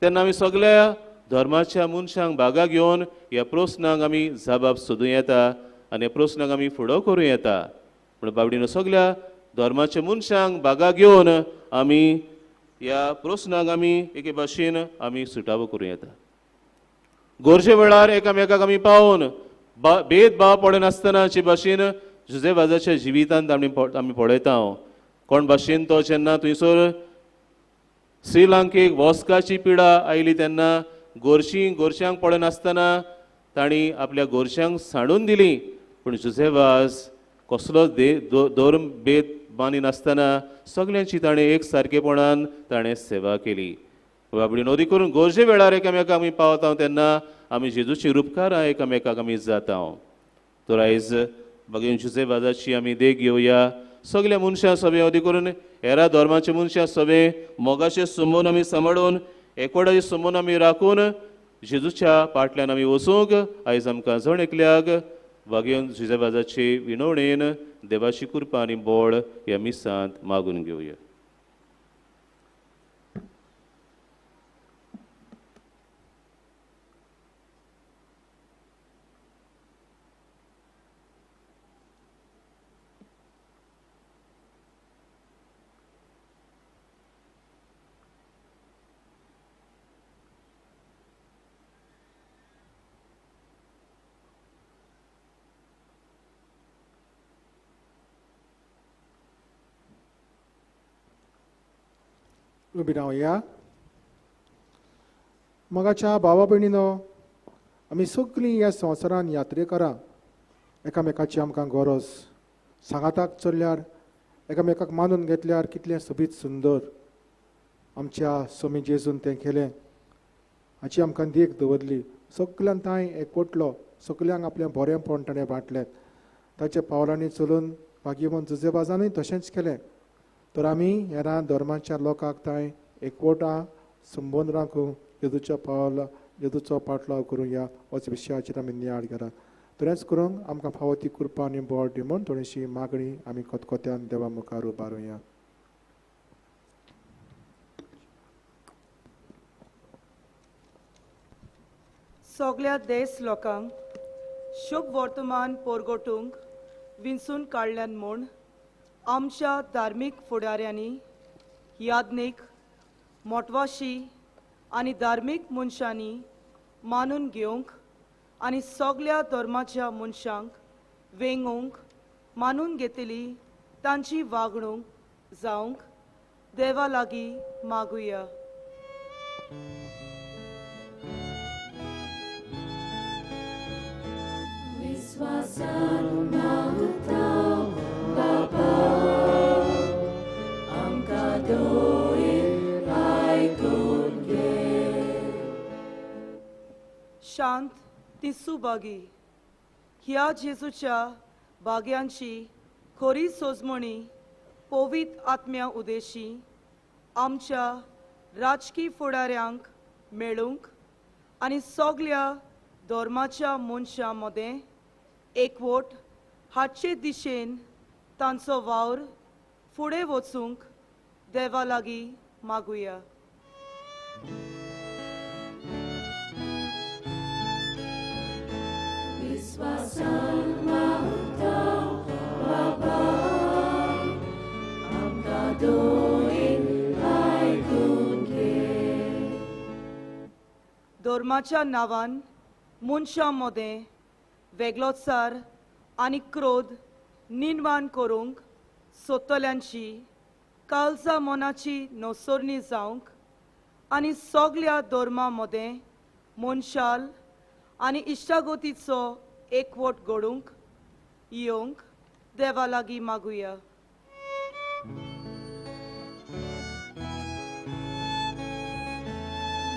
तेन्ना आमी सगळ्या धर्माच्या मनशांक भागा घेवन ह्या प्रस्नांक आमी जबाब सोदूं येता आनी ह्या प्रस्नांक आमी फुडो करूं येता. पूण बाबडीनो सगळ्या धर्माच्या मनशांक भागा घेवन आमी ह्या प्रस्नांक आमी एके भाशेन आमी सुटावो करूं येता. गरजे वेळार एकामेकाक आमी पावोवन भेदभाव पडनासतना जे भाशेन जुझे वाजाच्या जिवितांत आमी पळयता, कोण भाशेन तो जेन्ना थंयसर श्रीलंकेक वॉस्काची पिडा आयली तेन्ना गोरश्यांक पळयनासतना तांणी आपल्या गोरश्यांक सांडून दिली. पूण जुझे वाज कसलोच धर्म भेद मानिनासतना सगल्यांची ताणें एक सारकेपणान ताणें सेवा केली. बाबडी नोदी करून गरजे वेळार एकामेकाक आमी पावता तेन्ना आमी जेजूची रुपकारां एकामेकाक आमी जाता. तर आयज बागेन जुझे वाजाची आमी देख घेवया. सगल्या मनशां सगळें अदी करून हेरा धर्माचे मनशां सगळें मोगाचे संबंद आमी सांबाळून एकवटाचे संबंद आमी राखून जेजूच्या पाटल्यान आमी वचूंक आयज आमकां जण एकल्याक वागेवन जुझे वाजाचे विनवणेन देवाची कृपा आनी बळ ह्या मिसांत मागून घेवया. उबी रावया. मोगाच्या भावा भयणीनो, आमी सगळीं ह्या संवसारान यात्रेकरां. एकामेकाची आमकां गरज. सांगाताक चल्ल्यार, एकामेकाक मानून घेतल्यार कितलें सोबीत सुंदर आमच्या स्वामी जेजून तें केलें हाची आमकां देख दवरली. सगळ्यान तांय एकवटलो, सगळ्यांक आपलें बरेंपण ताणें वांटलें. ताच्या पावलांनी चलून भाग्यवंत जुजे वाजानूय तशेंच केलें. तर आमी हेरां धर्माच्या लोकांक तांय एकवटा संबंद राखूंक जेजूच्या पावला जेजूचो पाटलाव करूया होच विशयाचेर आमी नियाळ घेतात. तरेंच करूंक आमकां फावो ती कृपा आनी बळ दी म्हूण थोडीशी मागणी आमी खतखत्यान देवा मुखार उबारुया. सगळ्या देश लोकांक शुभ वर्तमान पोरगोटूंक विंचून काडल्यान म्हूण आमच्या धार्मीक फुडाऱ्यांनी याज्ञीक मोटवाशी आनी धार्मीक मनशांनी मानून घेवंक आनी सगळ्या धर्माच्या मनशांक वेंगोवंक मानून घेतली तांची वागणूक जावंक देवा लागीं मागुया. विश्वासान मागता बाबा आमकां दोळे आयकून घे. शांत ती सुभागी ह्या जेजूच्या भाग्यांची खरी सोजमणी पवित्र आत्म्या उदेशी आमच्या राजकी फुडाऱ्यांक मेळूंक आनी सगळ्या धर्माच्या मनशां मदें एकवट हाडचे दिशेन तांचो वावर फुडें वचूंक देवा लागीं मागुया. विश्वासान मागता बाबा आमकां दोळे आयकून घे. धर्माच्या नांवान मनशां मदें वेगळोचार आनी क्रोध निर्माण करूंक सोदतल्यांची काळजा मनाची नसरणी जावंक आनी सगळ्या धर्मां मदें मनशाल आनी इश्टागतीचो एकवट घडूंक येवंक देवा लागीं मागुया.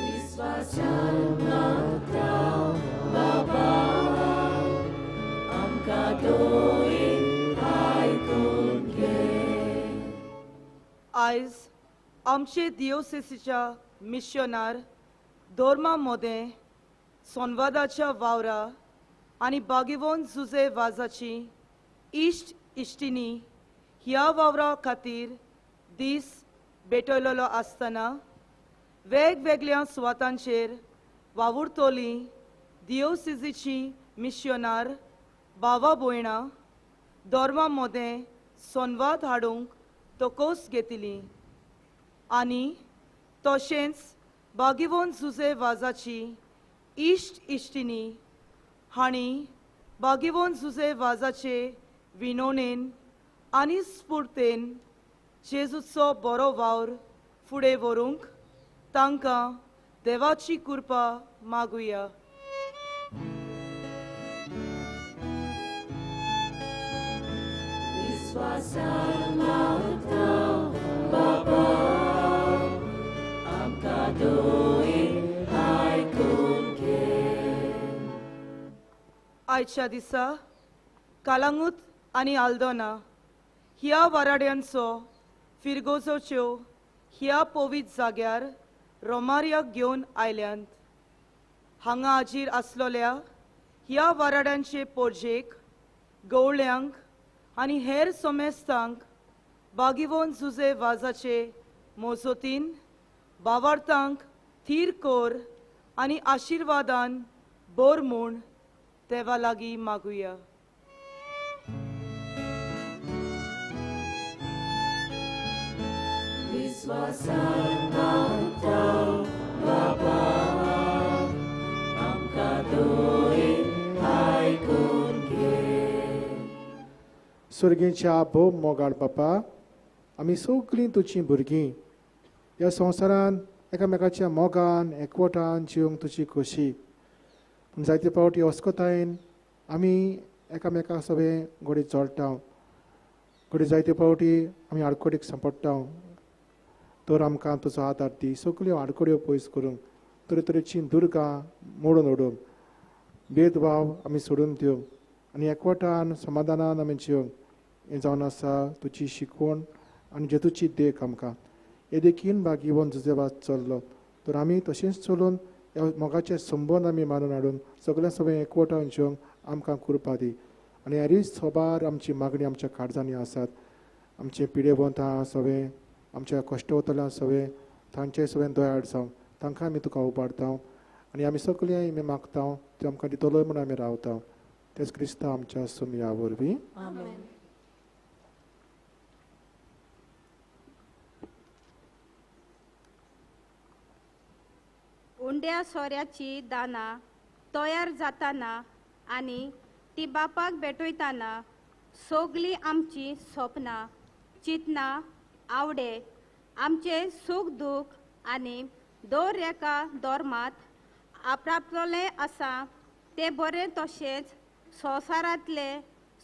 विश्वासान मागता बाबा आमकां दोळे आयकून घे. आयज आमचे दियोसेसीच्या मिशनार धर्मा मदें संवादाच्या वावरा आनी बागेवन जुजे वाजाची इश्ट इश्टिनी ह्या वावरा खातीर दीस भेटयलेलो आसतना वेगवेगळ्या सुवातांचेर वावुरतली दियोसिजीची मिशनार भावा भयणां धर्मा मदें संवाद हाडूंक तकोस घेतली आनी तशेंच बागेवन जुजे वाजाची इश्ट इश्टिनी हांणी बागेवन जुजे वाजाचे विनोणेन आनी स्फूर्तेन जेजूचो बरो वावर फुडें व्हरूंक तांकां देवाची कृपा मागुया. विश्वासान मागता बाबा आमकां दोळे आयकून घे. आयच्या दिसा कालांगूत आनी आल्दोना ह्या वाराड्यांचो फिरगोजोच्यो ह्या पवित्र जाग्यार रोमारियाक घेवन आयल्यांत. हांगा हाजीर आसलोल्या ह्या वाराड्यांचे पोरजेक गवळ्यांक आनी हेर समेस्तांक बागेवन जुजे वाजाचे मोजोतीन बावार्थांक थीर कोर आनी आशिर्वादान बोर म्हूण देवा लागीं मागुया. विश्वासान मागता बाबा आमकां दोळे आयकून घे. स्वर्गीच्या भोव मोगाळ बापा, आमी सगळीं तुजीं भुरगीं ह्या संवसारान एकामेकाच्या मोगान एकवटान जिवंक तुजी खोशी. पूण जायते फावटी अस्कतायेन आमी एकामेका सगळें घोडे चोळटा, घोडे जायते फावटी आमी आडखडीक सांपडटा. तर आमकां तुजो आदार दी, सगळ्यो आडखड्यो पयस करूंक, तरेतरेचीं दुर्गां मोडून उडोवंक, भेदभाव आमी सोडून दिवंक आनी एकवटान समाधानान आमी जिवंक हें जावन आसा तुजी शिकवण आनी जेजूची देख आमकां. हे देखीन भागीवन जुजेवाज चल्लो तर आमी तशेंच चलून ह्या मोगाचे संबंद आमी मानून हाडून सगळें सगळें एकवटान जिवंक आमकां कृपा दी. आनी ह्यारी सोबार आमची मागणी आमच्या काळजांनी आसात. आमचे पिडेवंत आहा सगळें, आमच्या कश्टवतल्या सगळें, तांचे सगळें दयाळ जावं, तांकां आमी तुका उबारता आनी आमी सगळें आमी मागता त्यो आमकां दितलोय म्हूण आमी रावता. तेच क्रिस्तांव आमच्या सुमया वरवीं. उंड्या सोऱ्याची दानां तयार जाताना आनी ती बापाक भेटयताना सगळीं आमची सपनां, चिंतनां, आवडे, आमचे सूख दूख आनी दर एका धर्मांत आपणापलें आसा तें बरें तशेंच संवसारांतले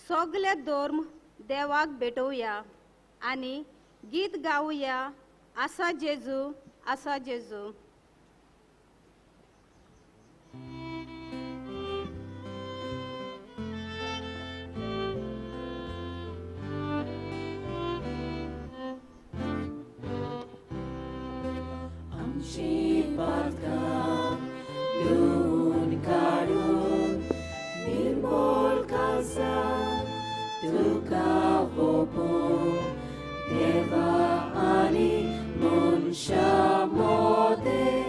सगळे धर्म देवाक भेटोवया आनी गीत गावया आसा जेजू, आसा जेजू. आमची पातकां धुवन काडून निर्मळ काळजा तुका ओंपून देवा आनी मनशा मदें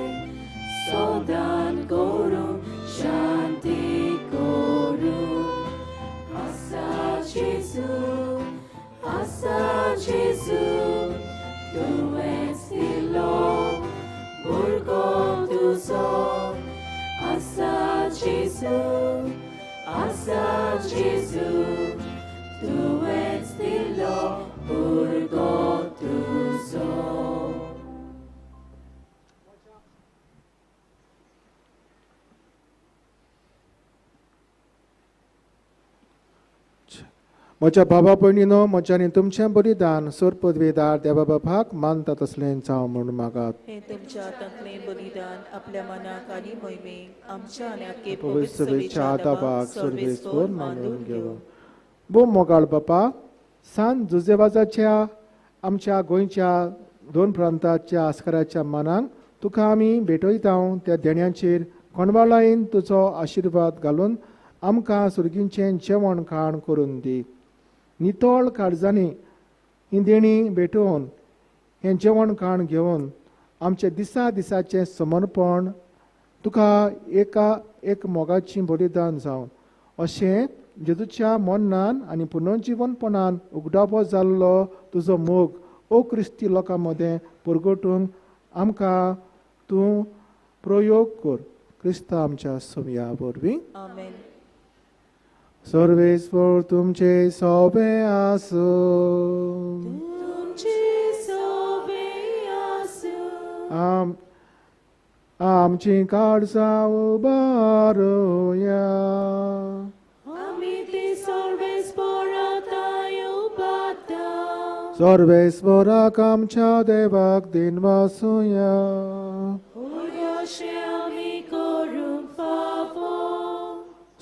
सोदान करूं शांती करूं. आसा जेजू, आसा जेजू, तुवेंच दिलो भुरगो तुजो. आसा जेजू, आसा जेजू, तुवेंच दिलो भुरगो तुजो. म्हज्या बाबा भयणीनो, म्हज्या आनी तुमचें बलिदान सोर पदवेदार देवा बापाक मानता तसलें जावं म्हूण मागात. हें तुमच्या हातांतलें बलिदान आपल्या मनाक आनी मोहिमेक आमच्या आनी आख्खे पवित्र सभेच्या आदाबाक सर्वेस्पर मानून घेवं. भोव मोगाळ बापा, सान जुजेवाजाच्या आमच्या गोंयच्या दोन प्रांताच्या आस्काराच्या मानान तुका आमी भेटयता. त्या देण्याचेर कोणवाळायेन तुजो आशिर्वाद घालून आमकां सुर्गींचें जेवण खाण करून दी. नितळ काळजांनी ही देणी भेटोवन हें जेवण खाण घेवन आमचें दिसा दिसाचें समर्पण तुका एका एक मोगाची बलिदान जावन अशें जेजूच्या मरणान आनी पुनर्जिवनपणान उगडापो जाल्लो तुजो मोग ओ क्रिस्ती लोकां मदें परगटूंक आमकां तूं प्रयोग कर. क्रिस्ता आमच्या सुमया वरवीं. आमेन. सर्वेस्पर तुमचे सोबे आसूं. तुमचे सोबे आसूं. आमची काळजां उबारुया. आमी ती सर्वेस्परा थांय उबारता. सर्वेस्पराक आमच्या देवाक दिनवासुया. अशें आमी करूंक फावो.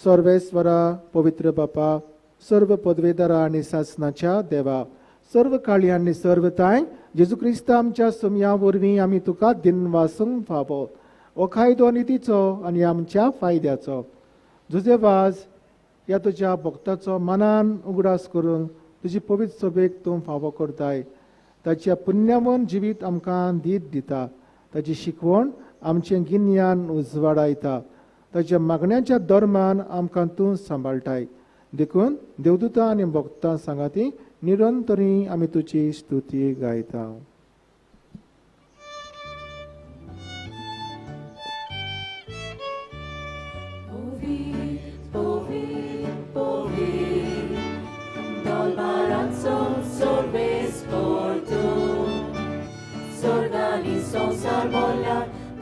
सर्वेस्वरा, पवित्र बापा, सर्व पदवेदारा आनी सासनाच्या देवा, सर्व काळी आनी सर्व तांय जेजू क्रिस्त आमच्या सुमया वरवीं आमी तुका दिनवासूंक फावो. हो कायदो नितीचो आनी आमच्या फायद्याचो. जुजेवाज ह्या तुज्या भक्ताचो मनान उगडास करून तुजी पवित्र सभेक तूं फावो करताय. ताच्या पुण्यावन जिवीत आमकां दीत दिता. ताची शिकवण आमचें गिन्यान उजवाडायता. ताच्या मागण्याच्या धर्मान आमकां तूं सांबाळटाय. देखून देवदूतां आनी भक्तां सांगाती निरंतरी आमी तुजी स्तुती गायता.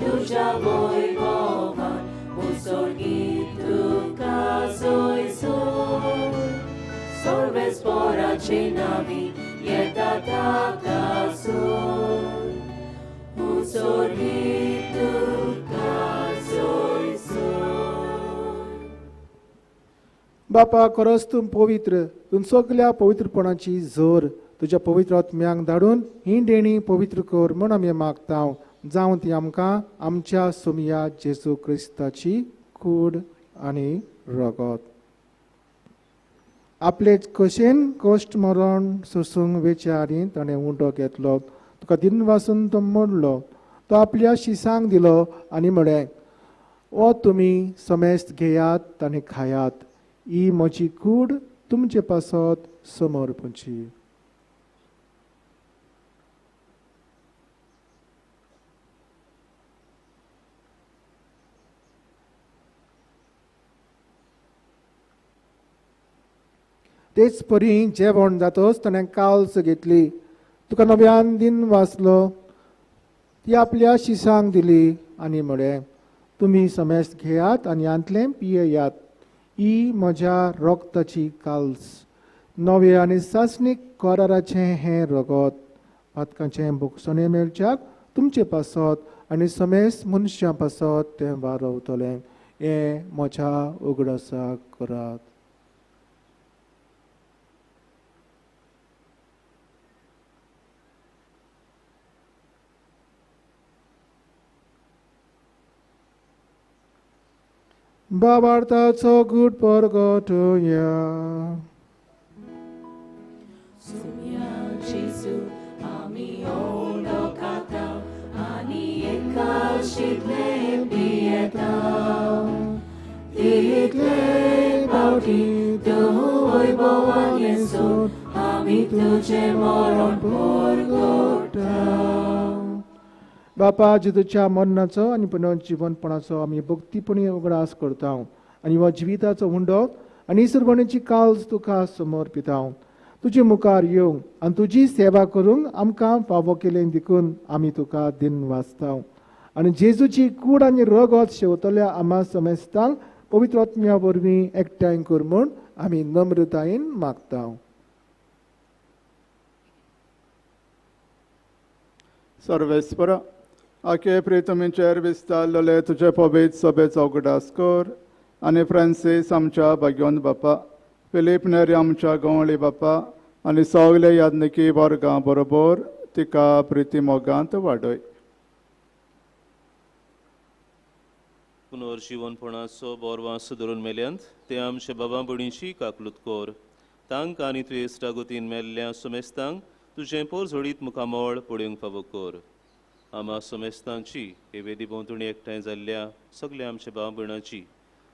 तुज्या वैभवान उंसोर्गी तुका सोयसोय सर्वेस्पराचे नांवी येता ताका सोय उंसोर्गी तुका सोयसोय. बापा खरोच तूं पवित्र, तूं सगल्या पवित्रपणाची जोर तुज्या पवित्र आत्म्यांक धाडून ही देणी पवित्र कर म्हूण आमी मागता, जावं ती आमकां आमच्या सोमया जेजू क्रिस्ताची कूड आनी रगत. आपले कशेन कश्ट मरण सोसूंक वेच्या आनी ताणें उंडो घेतलो, तुका दिनवासून तो मोडलो, तो आपल्या शिसांक दिलो आनी म्हळें, ओ तुमी समेस्त घेयात आनी खायात, ही म्हजी कूड तुमचे पासत समर्पणची. तेच परी जेवण जातच ताणें काल्स घेतली, तुका नव्यान दिन वाचलो, ती आपल्या शिसांक दिली आनी म्हळें, तुमी समेस्त घेयात आनी हांतलें पियेयात, ही म्हज्या रगताची काल्स, नवे आनी सासणीक कराराचें हें रगत, पातकांचें भोगसणें मेळच्याक तुमचे पासत आनी समेस्त मनशां पासत तें वारवतलें. हें म्हज्या उगडासाक करात. बाबार्थाचो गूट परगटया. सुम्या जेजू आमी ओंडो खाता आनी एकाशितले पियेता, तितले पावटी तूं वैभवान येसून आमी तुजें मरण परगटा. बापा जेजूच्या मरणाचो आनी पुनर्जिवनपणाचो आमी भक्तीपणी उगडास करता आनी हो जिविताचो हुंडो आनी इसरवणेची काल्स तुका समर्पिता. तुजे मुखार येवंक आनी तुजी सेवा करूंक आमकां फावो केलें देखून आमी तुका दिन वाचता आनी जेजूची कूड आनी रगत शेवतल्या आमा समेस्तांक पवित्र आत्म्या वरवीं एकठांय कर म्हूण आमी नम्रतायेन मागता. सर्वेस्परा आखे प्रितमीचेर विस्तारलेले तुजे पवित्र सभेचो उगडास कर आनी फ्रांसीस आमच्या भाग्योन बापा, फिलीप नेरी आमच्या गवळी बापा आनी सगळे याज्ञिकी वर्गां बरोबर तिका प्रिती मोगांत वाडय. पुनर्जिवनपणाचो बोरवास धरून मेल्यांत ते आमच्या बाबा भयणीची काकलूत कर, तांकां आनी तुवें इश्टागतीन मेल्ल्या समेस्तांक तुजें पोरझोडीत मुखामळ पळोवंक फावो कर. आमा समेस्तांची हे वेदी भोंवतणी एकठांय जाल्ल्या सगल्या आमच्या भाव भयणाची,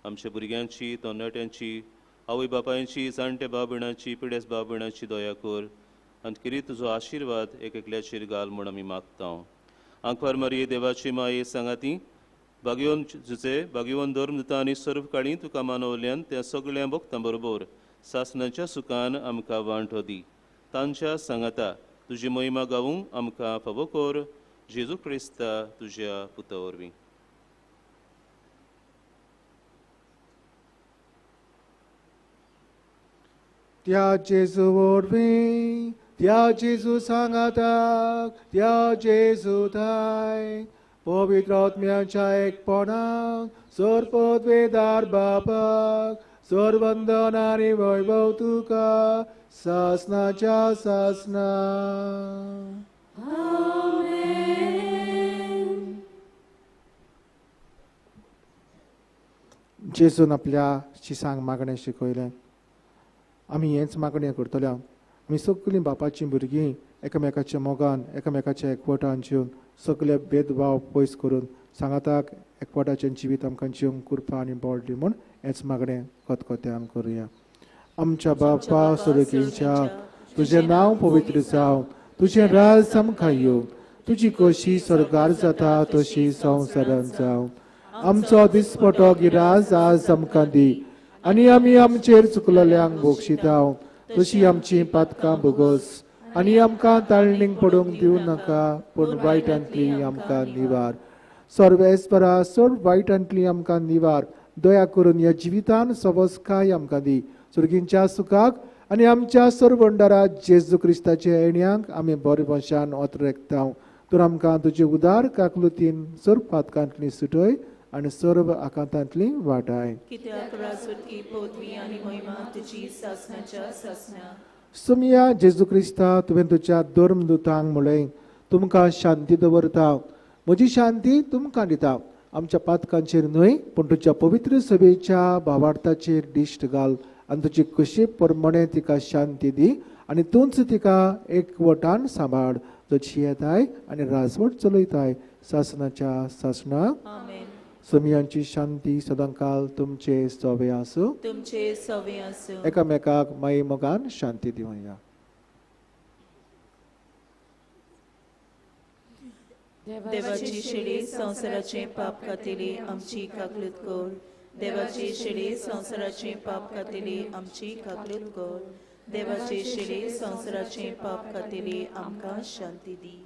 आमच्या भुरग्यांची, तरणाट्यांची, आवय बापायांची, जाणटे भाव भयणाची, पिडेस भाव भयणाची दया कर आनी किरी तुजो आशिर्वाद एक एकल्याचेर घाल म्हूण आमी मागता. आंकवार मारये देवाची माये सांगाती भाग्यवन जुजे भाग्यवन धर्म दिता आनी सर्व काळी तुका मानवल्यान त्या सगळ्या भक्तां बरोबर सासणाच्या सुखान आमकां वांटो दी. तांच्या सांगाता तुजी महिमा गावूंक आमकां फावो कर, जेजू क्रिस्ता तुज्या पुता वरवीं. त्या जेजू वरवीं, त्या जेजू सांगाताक, त्या जेजू थाय पवित्र आत्म्याच्या एकपणाक सर्वपदवेदार बापाक सर्वंदन आनी वैभव तुका सासनाच्या सासना. जेजून आपल्या शिसांक मागणें शिकयलें. आमी हेंच मागणें करतले. आमी सगळीं बापाचीं भुरगीं एकामेकाच्या मोगान एकामेकाच्या एकवटान जिवन सगळे भेदभाव पयस करून सांगाताक एकवटाचें जिवीत आमकां जिवंक कृपा आनी बळ दी म्हूण हेंच मागणें खतखत्यान करुया. आमच्या बापा सुर्गींच्या, तुजें नांव पवित्र जावं, तुजें राज आमकां येवं, तुजी कशी स्वर्गार जाता तशी संवसारांत जावं. आमचो दिसपटो गिराज आज आमकां दी आनी आमी आमचेर चुकलेल्यांक बक्षिता तशी आमची पातकां भोगोस आनी आमकां ताळणीक पडूंक दिवं नाका, पूण वायटांतली आमकां निवार. सर्वेस्परा चड वायटांतली आमकां निवार. दया करून ह्या जिवितान सवस्काय आमकां दी. सुर्गींच्या सुखाक आनी आमच्या सरवंडारा जेजू क्रिस्ताच्या येण्यांक आमी बरे भशेन ओतरेकता. तर आमकां तुजे उदार काकलुतीन सर्व पातकांतली सुटय. आनी सर्व आकांतांतली वाटाय. कित्याक राजवटकी पदवी आनी महिमा तुजी सासणाच्या सासणा. सोमया जेजू क्रिस्ता, तुवें तुज्या धर्मदूतांक म्हळें, तुमकां शांती दवरता, म्हजी शांती तुमकां दिता. आमच्या पातकांचेर न्हय पूण तुज्या पवित्र सभेच्या भावार्थाचेर दिश्ट घाल आनी तुजी कशी प्रमाणे तिका शांती दी आनी तूंच तिका एकवटान सांबाळ, जो जियेताय आनी राजवट चलयताय सासणाच्या सासणा. सोमयांची शांती सदांकाल तुमचे सवे आसूं. तुमचे सवे आसूं. एकामेकाक माई मोगान शांती दिवया. देवाची शेळी संवसाराचे पाप कातिली आमची काकलूत कर. देवाची शेळी संवसाराचे पाप कातिली आमची काकलूत कर. देवाची शेळी संवसाराचे पाप कातिली आमकां शांती दी.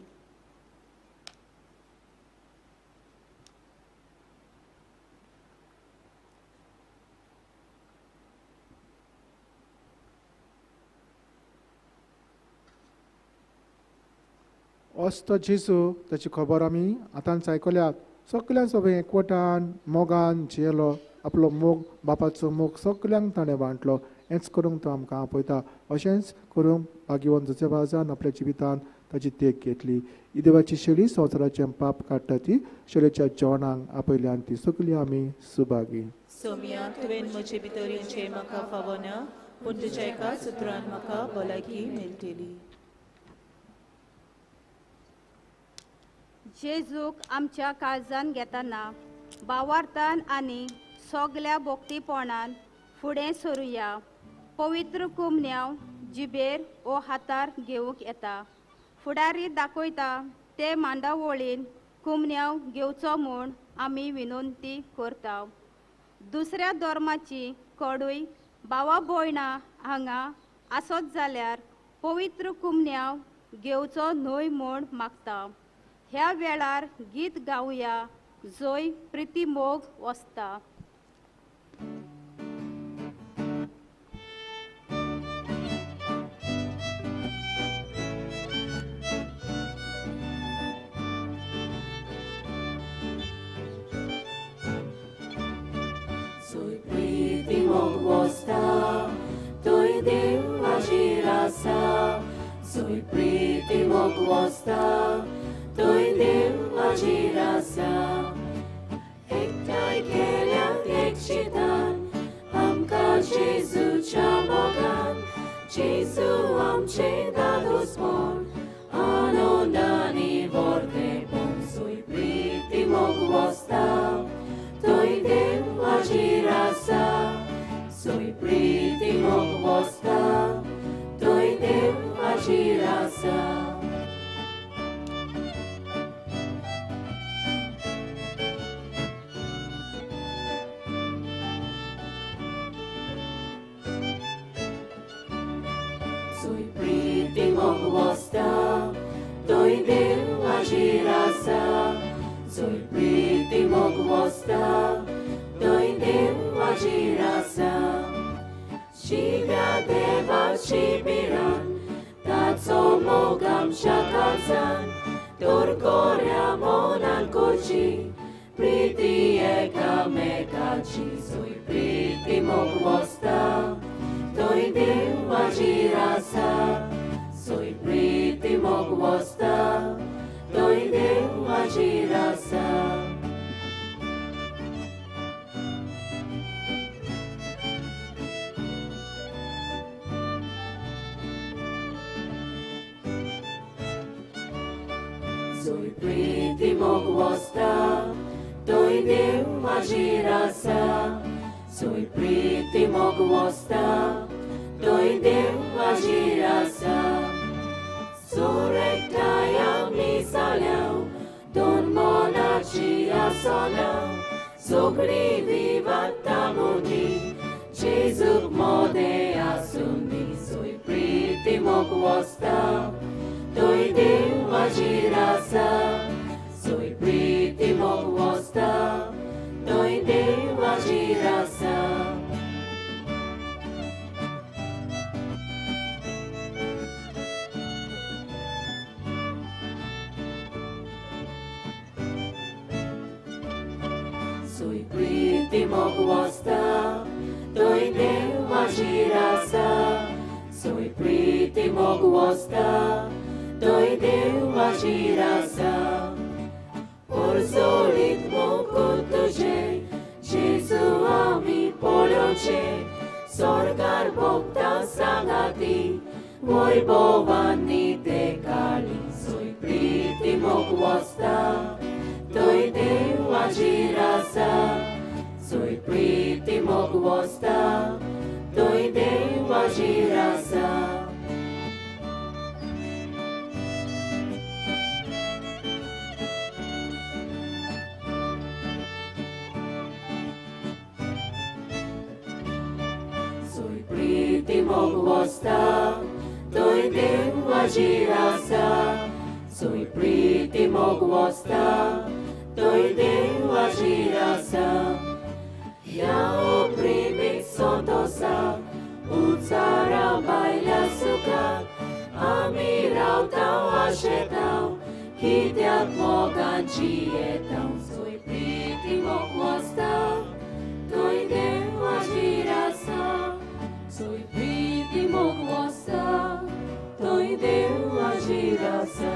असतो जेजू ताची खबर आमी आतांच आयकल्यात. सगळ्यां सोबें एकवटान मोगान जियेलो. आपलो मोग, बापाचो मोग सगळ्यांक ताणें वांटलो. हेंच करूंक तो आमकां आपयता. अशेंच करूंक भाग्यवंत जोसेफ आपल्या जिवितान ताची देख घेतली. ही देवाची शेळी संवसाराचें पाप काडटा ती शेळेच्या जेवणाक आपयल्यान ती सगळी आमी सुभागी. सोमया, तुवें म्हजे भितर येवचें म्हाका फावना, पूण तुज्या एका सुत्रान म्हाका भलायकी मेळटली. जेजूक आमच्या काळजान घेतना भावार्थान आनी सगल्या भक्तीपणान फुडें सरुया. पवित्र कुमन्यांव जिबेर ओ हातार घेवंक येता. फुडारी दाखयता ते मांडावळीन कुमन्यांव घेवचो म्हूण आमी विनंती करता. दुसऱ्या धर्माची कडूय भावा भयणां हांगा आसत जाल्यार पवित्र कुमन्यांव घेवचो न्हय म्हूण मागता. ह्या वेळार गीत गावया जंय प्रिती मोग वसता. Soy प्रीती मोग वसता, थंय देव हाजीर आसा. सोय प्रीती मोग वसता, थंय देव हाजीर आसा. एकठांय केल्यात एक चिंतान आमकां जेजूच्या मोगान. जेजू आमचें दादोसपण आनंदानी व्हरतेपण. सोय प्रीती मोग वसता, थंय देव हाजीर आसा. सोय प्रीती मोग वसता, थंय देव हाजीर आसा. वसता, थंय देव हाजीर आसा. जंय प्रीती मोग वसता, थंय देव हाजीर आसा. शिव्या देवाची भिरांत, ताचो मोग आमच्या काळजान. तर कोऱ्या मनान करची प्रीती एकामेकाची. जंय प्रीती मोग वसता, थंय देव हाजीर आसा. सोय प्रीती मोग वसता, थंय देव हाजीर आसा. सोय प्रीती मोग वसता, थंय देव हाजीर आसा. सोय प्रीती मोग वसता, थंय देव हाजीर आसा. सुरेकठांय आमी जाल्याव, दोन मनाची आसना. सगळीं विवाता मुदी, जेजूक मोदें आसुंदी. सोय प्रीती मोग वसता, थंय देव हाजीर आसा. सोय प्रीती मोग वसता, थंय देव हाजीर आसा. प्रीती मोग वसता थंय देव हाजीर आसा सोय प्रीती मोग वसता थंय देव हाजीर आसा पोरजोळीत मोग तुजें जेजू आमी पळोवचें स्वर्गार भोगता सांगाती वैभवांनी ते काळी सोय प्रीती मोग वसता थंय देव हाजीर आसा सोय प्रीती मोग वसता थंय देव हाजीर आसा. सोय प्रीती मोग वसता थंय देव हाजीर आसा सोय प्रीती मोग वसता थंय देव हाजीर आसा. ह्या प्रेमीक संतोसा उचारा भायल्या सुखाक आमी रावता आशेता कित्याक मोगान जियेता सोय प्रीती मोग वसता थंय देव हाजीर आसा सोय प्रीती मोग वसता थंय देव हाजीर आसा.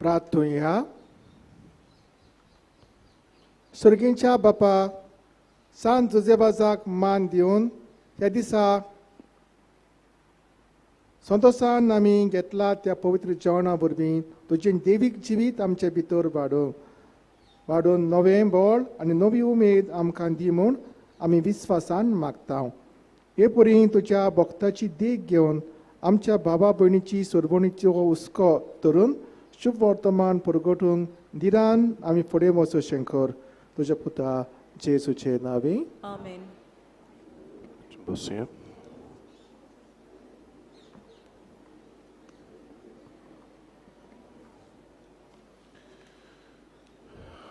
प्रार्थुया. सर्गींच्या बापा सांत जुजेबाजाक मान दिवन ह्या दिसा संतोसान आमी घेतला त्या पवित्र जेवणा वरवीं तुजें देवीक जिवीत आमचे भितर वाडोवं वाडोवन नवें बळ आनी नवी उमेद आमकां दी म्हूण आमी विस्वासान मागता. हे परी तुज्या भक्ताची देख घेवन आमच्या बाबा भयणीची सोरवणीचो हुस्को धरून शुभ वर्तमान परगटून दिरान आमी फुडें वचो शंकर तुज्या पुता जेजूचे नांवे आमेन. बसया.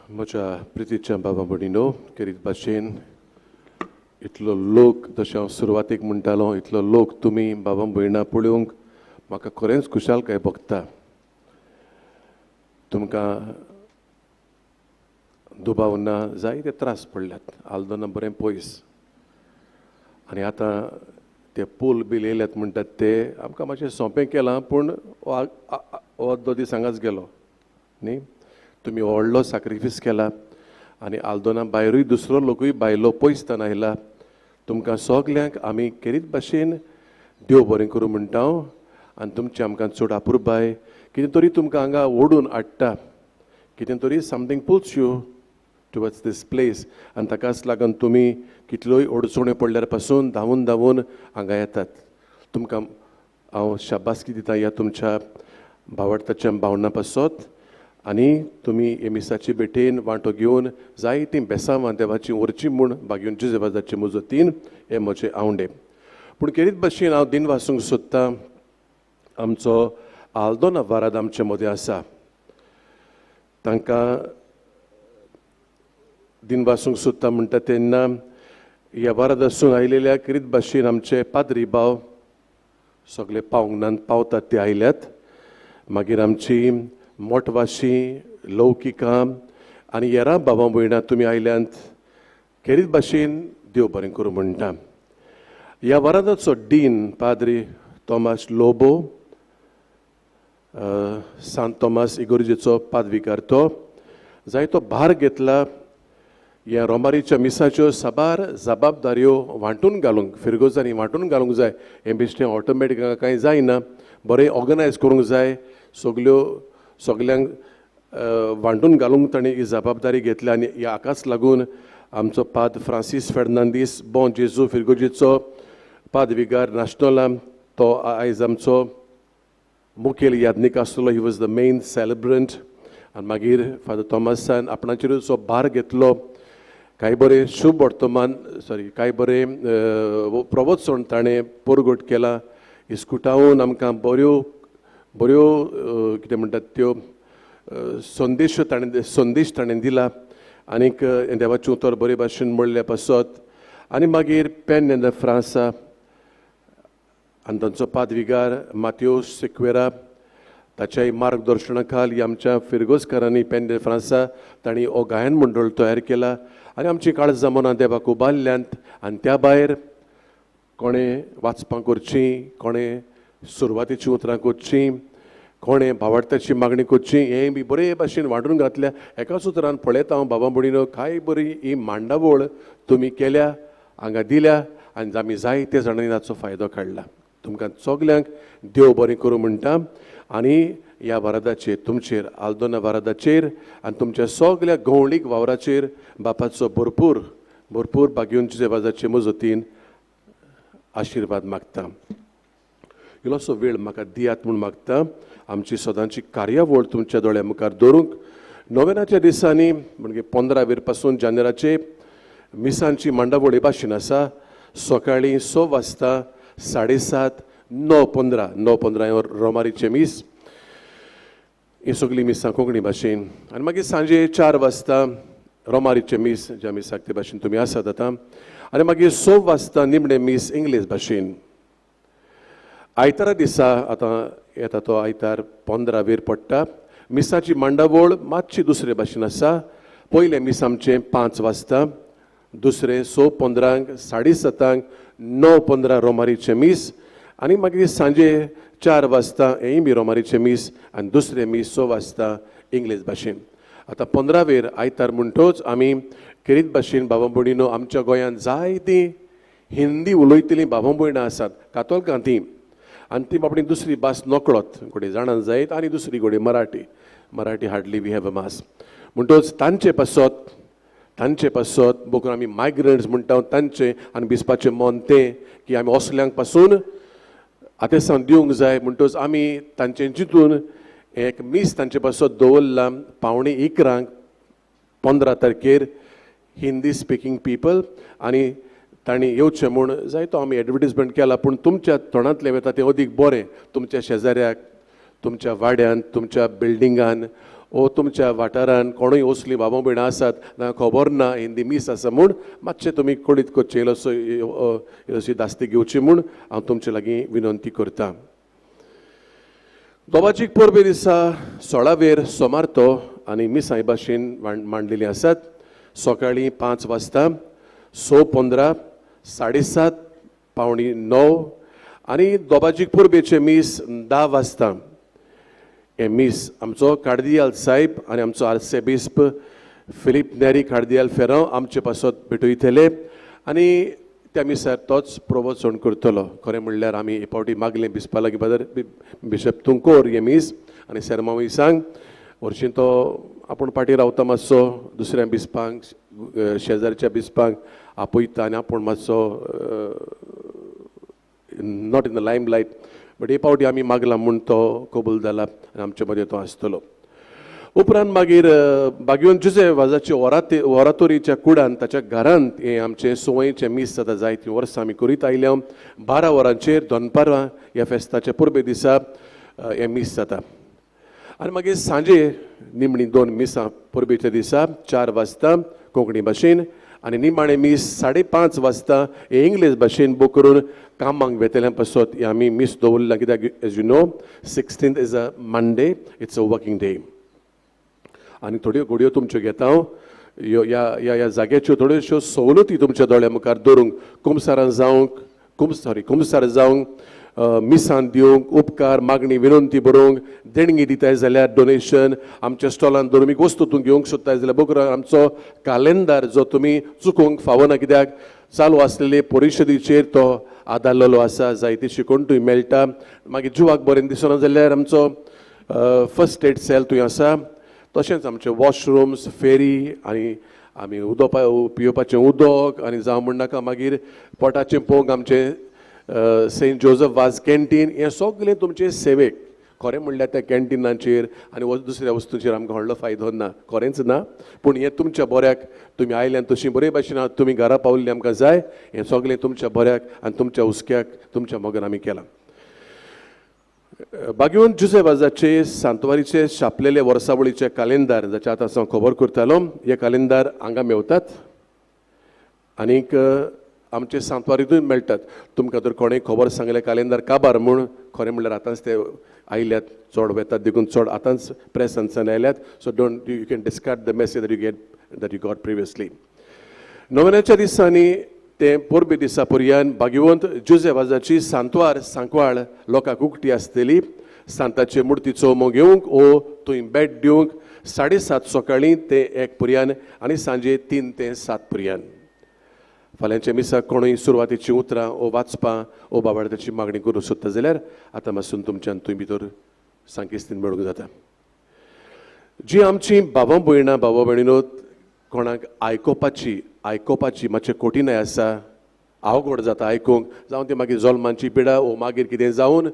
म्हज्या प्रितीच्या बाबा भयणीनो, केरीत भाशेन इतलो लोक, जशें हांव सुरवातेक म्हणटालो, इतलो लोक तुमी बाबा भयणां पळोवंक म्हाका खरेंच खुशालकाय भोगता. तुमकां दुबाव ना, जायते त्रास पडल्यात, आल्दोना बरें पयस, आनी आतां ते पूल बील येयल्यात म्हणटात ते आमकां मातशें सोंपें केलां, पूण हो अर्दो दीस हांगाच गेलो न्ही. तुमी व्हडलो सॅक्रिफीस केला आनी आल्दोना भायरूय दुसरो लोकूय भायलो पयसताना आयला. तुमकां सगल्यांक आमी केरीत भाशेन देव बरें करूं म्हणटा आनी तुमचें आमकां चड अपुरबाय कितें तरी तुमकां हांगा ओडून हाडटा, कितें तरी something pulls you towards this place आनी ताकाच लागून तुमी कितल्योय अडचण्यो पडल्यार पासून धांवून धांवून हांगा येतात. तुमकां हांव शाबासकी दिता ह्या तुमच्या भावार्थाच्या भावना पासत आनी तुमी हे मिसाची भेटेन वांटो घेवन जायतीं बेसांवां देवाची व्हरची म्हूण बागेवन जुजेबाजाचे मुजतीन हे म्हजे आवंडे. पूण केरीत भाशेन हांव दिन वासूंक सोदतां, आमचो आल्दोना वाराद आमचे मदें आसा. तांकां दिनवासूंक सोदता म्हणटा तेन्ना ह्या वारादासून आयलेल्या करीत भाशेन आमचे पाद्री भाव सगळे पावंक नात पावतात ते आयल्यात. मागीर आमची मोटवाशी लौकिकां आनी येरा बाबा भयणां तुमी आयल्यांत खेरीत भाशेन देव बरें करूं म्हणटा. ह्या वारादाचो डीन पाद्री तोमास लोबो, सांत तोमास इगोर्जेचो पादविकार, तो जायतो भार घेतला ह्या रोमारीच्या मिसाच्यो साबार जबाबदाऱ्यो वांटून घालूंक, फिरगोजांनी वांटून घालूंक जाय. हें बेश्टें ऑटोमॅटीक कांय जायना, बरें ऑर्गनायज करूंक जाय, सगल्यो सगल्यांक वांटून घालूंक ताणें ही जबाबदारी घेतल्या. आनी ह्या हाकाच लागून आमचो पाद फ्रांसीस फेर्नांदीस बों जेजू फिरगोजेचो पादविगार नाशनोला, तो आयज आमचो मुखेल याज्ञीक आसलो. He was the main celebrant. आनी मागीर फादर थॉमसान आपणाचेर जो भार घेतलो, कांय बरें शुभ वर्तमान सॉरी कांय बरें प्रवचन ताणें परगट केलां. इस्कुटावन आमकां बऱ्यो बऱ्यो कितें म्हणटात त्यो संदेश ताणें संदेश ताणें दिला आनीक देवाचें उतर बरे भाशेन म्हणल्या पासत. आनी मागीर पेन एंड फ्रांसा आनी तांचो पादविगार मात्यो सिक्वेरा ताच्याय मार्गदर्शना खाल ही आमच्या फिरगोजकारांनी पेन दे फ्रांसा तांणी हो गायन मंडळ तयार केला आनी आमची काळजां मनां देवाक उबारल्यांत. आनी त्या भायर कोणें वाचपां करचीं, कोणें सुरवातेचीं उतरां करचीं, कोणें भावार्थाची मागणी करची, हें बी बरे भाशेन वांटून घातल्या. एकाच उतरान पळयता हांव बाबा भयणीनो, कांय बरी ही मांडावळ तुमी केल्या, हांगा दिल्या आनी आमी जायते जाणांनी ताचो फायदो काडला. तुमकां सगल्यांक देव बरें करूं म्हणटा. आनी ह्या वारादाचेर तुमचेर आल्दोना वारादाचेर आनी तुमच्या सगल्या गवळीक वावराचेर बापाचो भरपूर भरपूर भाग्योंचे वाजाचे मजतीन आशिर्वाद मागता. इल्लोसो वेळ म्हाका दियात म्हूण मागता. आमची सदांची कार्यावळ तुमच्या दोळ्या मुखार दवरूंक नोवेनाच्या दिसांनी म्हणजे 15 वेर पासून जानेराचे मिसांची मांडावळ हे भाशेन आसा. सकाळीं 6 वाजता, 7:30, 9:15, 9:15 रोमारीचें मीस, ही सगळीं मिसां कोंकणी भाशेन. आनी मागीर सांजे 4 वाजता रोमारीचें मीस, ज्या मिसाक ते भाशेन तुमी आसात आतां. आनी मागीर 6 वाजता निमणें मीस इंग्लीश भाशेन. आयतारा दिसा आतां येता तो आयतार 15 वेर पडटा. मिसाची मांडावळ मातशी दुसरे भाशेन आसा. पयलें मीस आमचें 5 वाजता, दुसरें 6:15, 7:30, 9:15 रोमारीचें मीस. आनी मागीर सांजे 4 वाजता हेंय बी रोमारीचें मीस आनी दुसरें मीस 6 वाजता इंग्लीश भाशेन. आतां 15 वेर आयतार म्हणटोच आमी खेरीत भाशेन बाबा भयणीनो आमच्या गोंयांत जायतीं हिंदी उलयतलीं बाबा भयणां आसात, कातोलकां तीं, आनी ती बाबडी दुसरी भास नकळत घोडे जाणां जायत आनी दुसरी घोडे Marathi, Marathi hardly we have a mass. म्हणटोच तांचे पासत तांचे पासत बोकून आमी मायग्रंट्स म्हणटा तांचें आनी भिजपाचें मन तें की आमी असल्यांक पासून आतेसांव दिवंक जाय. म्हणटोच आमी तांचें चिंतून एक मीस तांचे पासत दवरलां 10:45 15 तारखेर हिंदी स्पिकींग पिपल. आनी तांणी येवचें म्हूण जायतो आमी एडवर्टीजमेंट केला, पूण तुमच्या तोंडांतलें वता तें अदीक बरें. तुमच्या शेजाऱ्याक, तुमच्या वाड्यान, तुमच्या बिल्डिंगान ओ तुमच्या वाठारान कोणूय असलीं बाबा भयणां आसात ना खबर ना हिंदी मीस आसा म्हूण मातशें तुमी कळीत करचें, इल्लोसो इल्लोशी दास्ती घेवची म्हूण हांव तुमचे लागीं विनंती करतां. दोबाजीक परबे दिसा 16 वेर सोमार तो आनी मिसां भाशेन मांडलेलीं आसात. सकाळीं 5 वाजता, 6:15, 7:30, 8:45 आनी दोबाजीक परबेचें मीस 10 वाजता. हें मीस आमचो कार्दियाल साहेब आनी आमचो आर्सेबिस्प फिलीप नेरी कार्दियाल फेरांव आमचे पासत भेटयतले आनी त्या मिसार तोच प्रवचन करतलो. खरें म्हणल्यार आमी हे फावटी मागलें बिस्पा लागीं, फादर बिशप तुमकोर हें मीस आनी सेरमांवूय सांग हरशीं तो आपूण फाटीं रावता मातसो दुसऱ्या बिस्पांक, शेजारच्या बिस्पांक आपयता आनी आपूण मातसो not in the limelight, but हे फावटी आमी मागला म्हूण तो कबूल जाला आनी आमचे मदें तो आसतलो. उपरांत मागीर बागयोन जुजे वाजाचे ओरातोरीच्या कुडान ताच्या घरांत हें आमचें सुवयचें मीस जाता. जायतीं वर्सां आमी करीत आयल्या. 12 वरांचेर दनपारां ह्या फेस्ताच्या परबे दिसा हें मीस जाता. आनी मागीर सांजे निमणी 2 मिसां परबेच्या दिसा 4 वाजता कोंकणी भाशेन आनी निमाणें मीस 5:30 वाजता हे इंग्लीश भाशेन बूक करून कामाक वेतल्या पासत हे आमी मीस दवरलां. कित्याक as you know 16th is a Monday, it's a working day. आनी थोड्यो घडयो तुमच्यो घेता हांव ह्यो ह्या ह्या जाग्याच्यो थोड्योश्यो सवलती तुमच्या दोळ्या मुखार दवरूंक, कुमसारान जावंक कुमसार जावंक, मिसान दिवंक, उपकार मागणी विनंती बरोवंक, देणगी दिताय जाल्यार डोनेशन आमच्या स्टॉलान दवरून एक वस्तू तूं घेवंक सोदताय जाल्यार बूक करून आमचो कालेंदार जो तुमी चुकोवंक फावना कित्याक चालू आसलेले परिशदेचेर तो आदारलेलो आसा, जायते शिकोवन थंय मेळटा. मागीर जिवाक बरें दिसना जाल्यार आमचो फर्स्ट एड सेल थंय आसा. तशेंच आमचे वॉशरुम्स, फेरी आनी आमी उदक पिवपाचें उदक आनी जावं म्हणनाका मागीर पोटाचें पोंग आमचें सेंट जोजफ वाज कॅन्टीन हें सगळें तुमचे सेवेक. खरें म्हणल्यार त्या कॅन्टिनाचेर आनी दुसऱ्या वस्तूचेर आमकां व्हडलो फायदो ना, खरेंच ना, पूण हें तुमच्या बऱ्याक तुमी आयल्यान तशी बरे भाशेन तुमी घरा पावल्ली आमकां जाय. हें सगळें तुमच्या बऱ्याक आनी तुमच्या हुस्क्याक तुमच्या मोगान आमी केलां. बागेवन जुझे वाजाचे सांतवारीचे छापलेले वर्सावळीचे कालेंदार जाचे आतां हांव खबर करतालो, हे कालेंदार हांगा मेवतात आनीक आमचे सांतवारीतूय मेळटात. तुमकां तर कोणें खबर सांगलें कालेंदार काबार म्हूण, खरें म्हणल्यार आतांच ते आयल्यात, चड वेतात देखून चड आतांच प्रेसांतल्यान आयल्यात. So don't you can discard the message that you get that you got previously. नोवेनाच्या दिसांनी ते परबे दिसा पर्यंत बागेवंत जुझे वाजाची सांतवार सांकवाळ लोकांक उकती आसतली. सांताचे मुर्तीचो मोग घेवंक ओ थंय भेट दिवंक 7:30 सकाळीं ते 1 पर्यंत आनी सांजे 3 ते 7 पर्यंत. फाल्यांच्या मिसाक कोणूय सुरवातेची उतरां ओ वाचपां ओ बाबाड्याची मागणी करूंक सोदता जाल्यार आतां मातसून तुमच्यान थंय भितर सांकेस्तीन मेळूंक जाता. जी आमची बाबा भयणां बाबा भयणीनो कोणाक आयकोपाची मातशें कठीणाय आसा, अवघड जाता आयकूंक, जावं ती मागीर जल्मांची पिडा ओ मागीर कितें जावन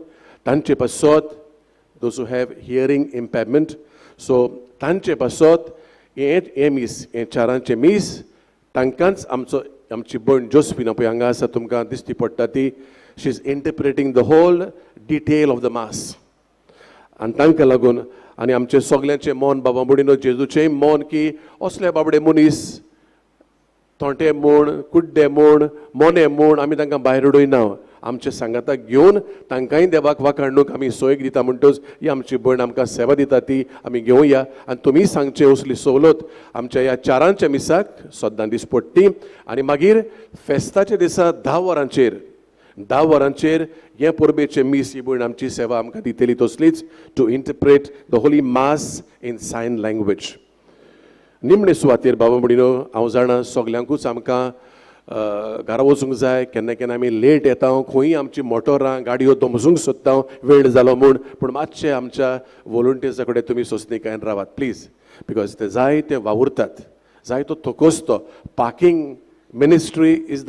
तांचे पासत those who have hearing impairment, so तांचे पासत हें मीस, हें 4 मीस तांकांच आमचो आमची भयण जोस्फिना पळय हांगा आसा, तुमकां दिश्टी पडटा ती, she is interpreting the whole detail of the mass. आनी तांकां लागून आनी आमचें सगल्यांचें मन बाबा भयणीनो जेजूचेंय मन की असले बाबडे मनीस तोंटे म्हूण, कुड्डे म्हूण, मोने म्हूण आमी तांकां भायर उडयना, आमचे सांगाताक घेवन तांकांय देवाक वाखाणूक आमी सोयीक दिता. म्हणटच ही आमची भयण आमकां सेवा दिता ती आमी घेवया. आनी तुमी सांगचें असली सवलत आमच्या ह्या 4 मिसाक सद्दां दीस पडटी. आनी मागीर फेस्ताच्या दिसा 10 वरांचेर 10 वरांचेर हे परबेचें मीस ही भयण आमची सेवा आमकां दितली तसलीच, to interpret the holy mass in sign language. निमणे सुवातेर बाबा भयणीनो हांव जाणा सगल्यांकूच आमकां घरा वचूंक जाय, केन्ना केन्ना आमी लेट येता, खंय आमची मोटरां गाडयो दमजूंक सोदता वेळ जालो म्हूण, पूण मातशें आमच्या वॉलंटियर्सा कडेन तुमी सोंसणीकायेन रावात प्लीज, because ते जाय ते वावुरतात, जाय तो थकोसतो. Parking ministry is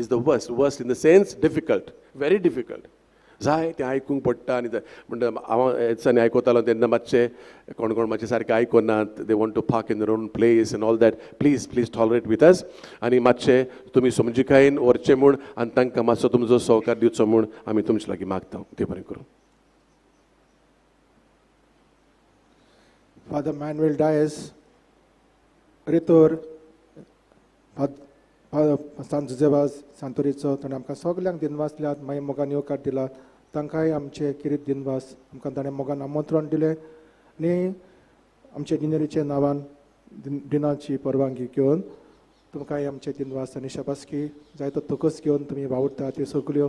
the worst in the sense difficult, very difficult. जाय तें आयकूंक पडटा. आनी म्हणटा हांव ह्या दिसांनी आयकतालो तेन्ना मातशें कोण कोण मातशें सारकें आयकनात, they want to park in their own place and all that, please please tolerate with us. आनी मातशें तुमी समजिकायेन व्हरचें म्हूण आनी तांकां मातसो तुमचो सहकार दिवचो म्हूण आमी तुमचे लागीं मागता. देव बरें करूं. फादर मॅन्युएल डायस, रेतोर सांत जुझेवाज सांतोरीचो, ताणें आमकां सगल्यांक दिनवासल्यात, मागीर मोगान येवकार दिला, तांकांय आमचे किरीत दिनवास. आमकां ताणें मोगान आमंत्रण दिलें आनी आमचे डिनरीच्या नांवान डिनाची परवानगी घेवन तुमकांय आमचे दिनवास आनी शाबासकी. जायतो तोकस घेवन तुमी वावुरता त्यो सगल्यो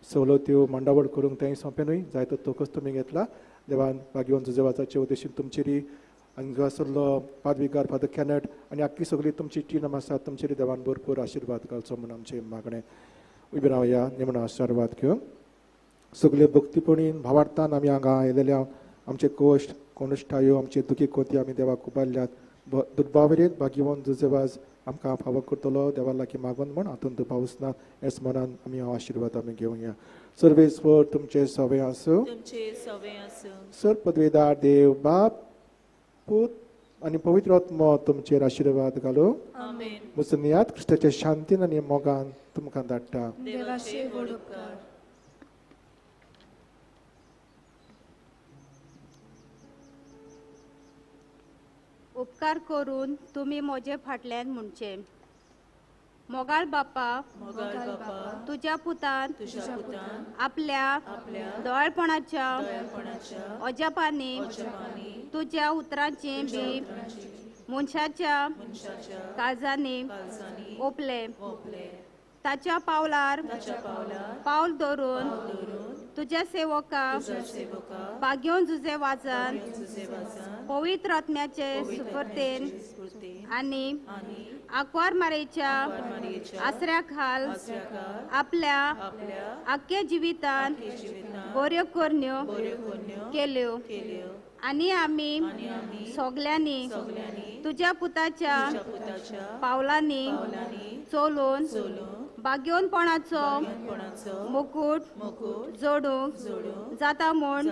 सवलत्यो मांडावळ करूंक तेंय सोंपें न्हय, जायतो तोकस तुमी घेतला. देवान भाग्यवंत जुझेवाजाचे उद्देशीन तुमचेरी हांगासरलो पादविगार फादर कॅनट आनी आख्खी सगळी तुमची टीम आसा, तुमचेर देवान भरपूर आशिर्वाद घालचो म्हूण आमचें मागणें. उबी रावया निमणो आशिर्वाद घेवन. सगळे भक्तीपणीन भावार्थान आमी हांगा आयलेल्या आमचे कोश्ट कोणश्टायो आमचे दुखी कोती आमी देवाक उबारल्यात. दुर्भावरीत भाग्यवंत जुझेवाज आमकां फावो करतलो देवा लागीं मागून म्हूण हातूंत दुबावच ना. हेच मनान आमी हो आशिर्वाद आमी घेवया. सर्वेस्वर तुमचे सवे आसूं, सर पदवेदार देव बाप पूत आनी पवित्र आत्मो तुमचेर आशिर्वाद घालूं. मुसनियात क्रिस्ताच्या शांतीन आनी मोगान तुमकां धाडटा. उपकार करून तुमी म्हजे फाटल्यान म्हणचें. मोगाळ बापा, तुज्या पुतान आपल्या दयाळपणाच्या अजापांनी तुज्या उतरांचें बी मनशाच्या काळजांनी ओंपलें. ताच्या पावलार पावल धरून तुज्या सेवका बाग्योन जुजे वाजान पवित्र आत्म्याचे सुफर्तेन आनी आकवार मारेच्या आसऱ्या खाल आपल्या आख्या जिवितान बऱ्यो करण्यो केल्यो आनी आमी सगल्यांनी तुज्या पुताच्या पावलांनी चलून बाग्योनपणाचो मुकूट जोडूंक जाता म्हूण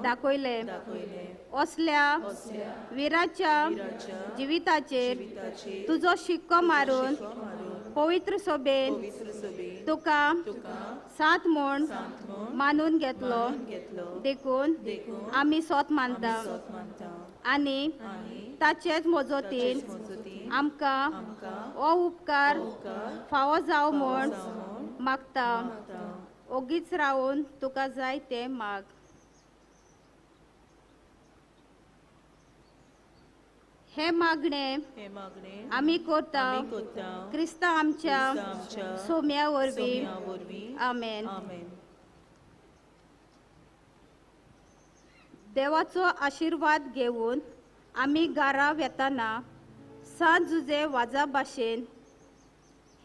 दाखयलें. असल्या विराच्या जिविताचेर तुजो शिक्को मारून पवित्र सभेन तुका सात म्हूण मानून घेतलो. देखून आमी सोत मानता आनी ताचेच मजतीन आमकां हो उपकार फावो जावं म्हूण मागता. ओगीच रावन तुका जाय तें माग. हे मागणे आमी करता क्रिस्ता आमच्या सोम्या वरवीं. आमेन. देवाचो आशिर्वाद घेवन आमी घरा वेताना सांत जुजे वाजा भाशेन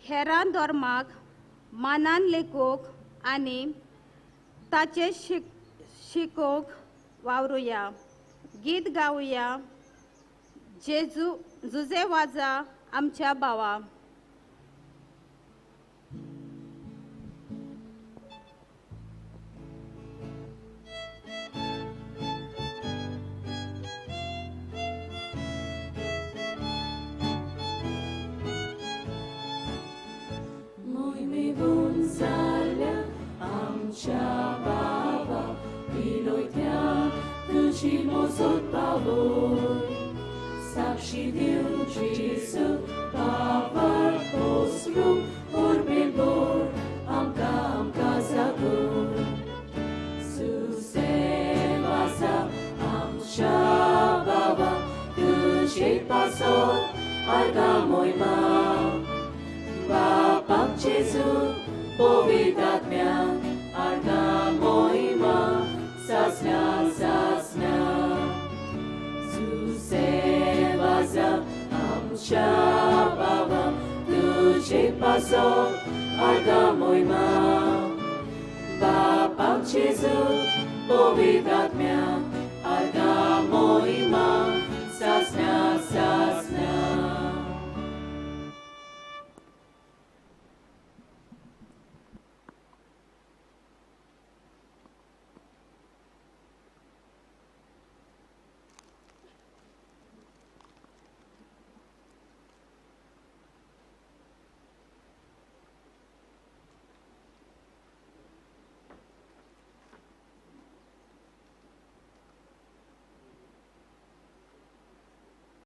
हेरां धर्माक मानान लेखूंक आनी ताचे शिकोवंक वावरुया. गीत गावया जेजू जुजे वाजा आमच्या भावा. आमच्या बाबा पिलोयत्या तुजी मोजोत पावोय साक्षी दिवं जेजू पावर पोसरू उर्बेन बोर आमकां आमकां जागोर सुसेवासा आमच्या बाबा तुजे पासत आर्गां मोयमा बापाक जेजू पवित्र आत्म्या आर्गां मोहिमा सासना सासना सुसेवासा आमच्या बाबा तुजे पासत आर्गां मोहिमा बापाक जेजू पवित्र आत्म्या आर्गां मोहिमा सासना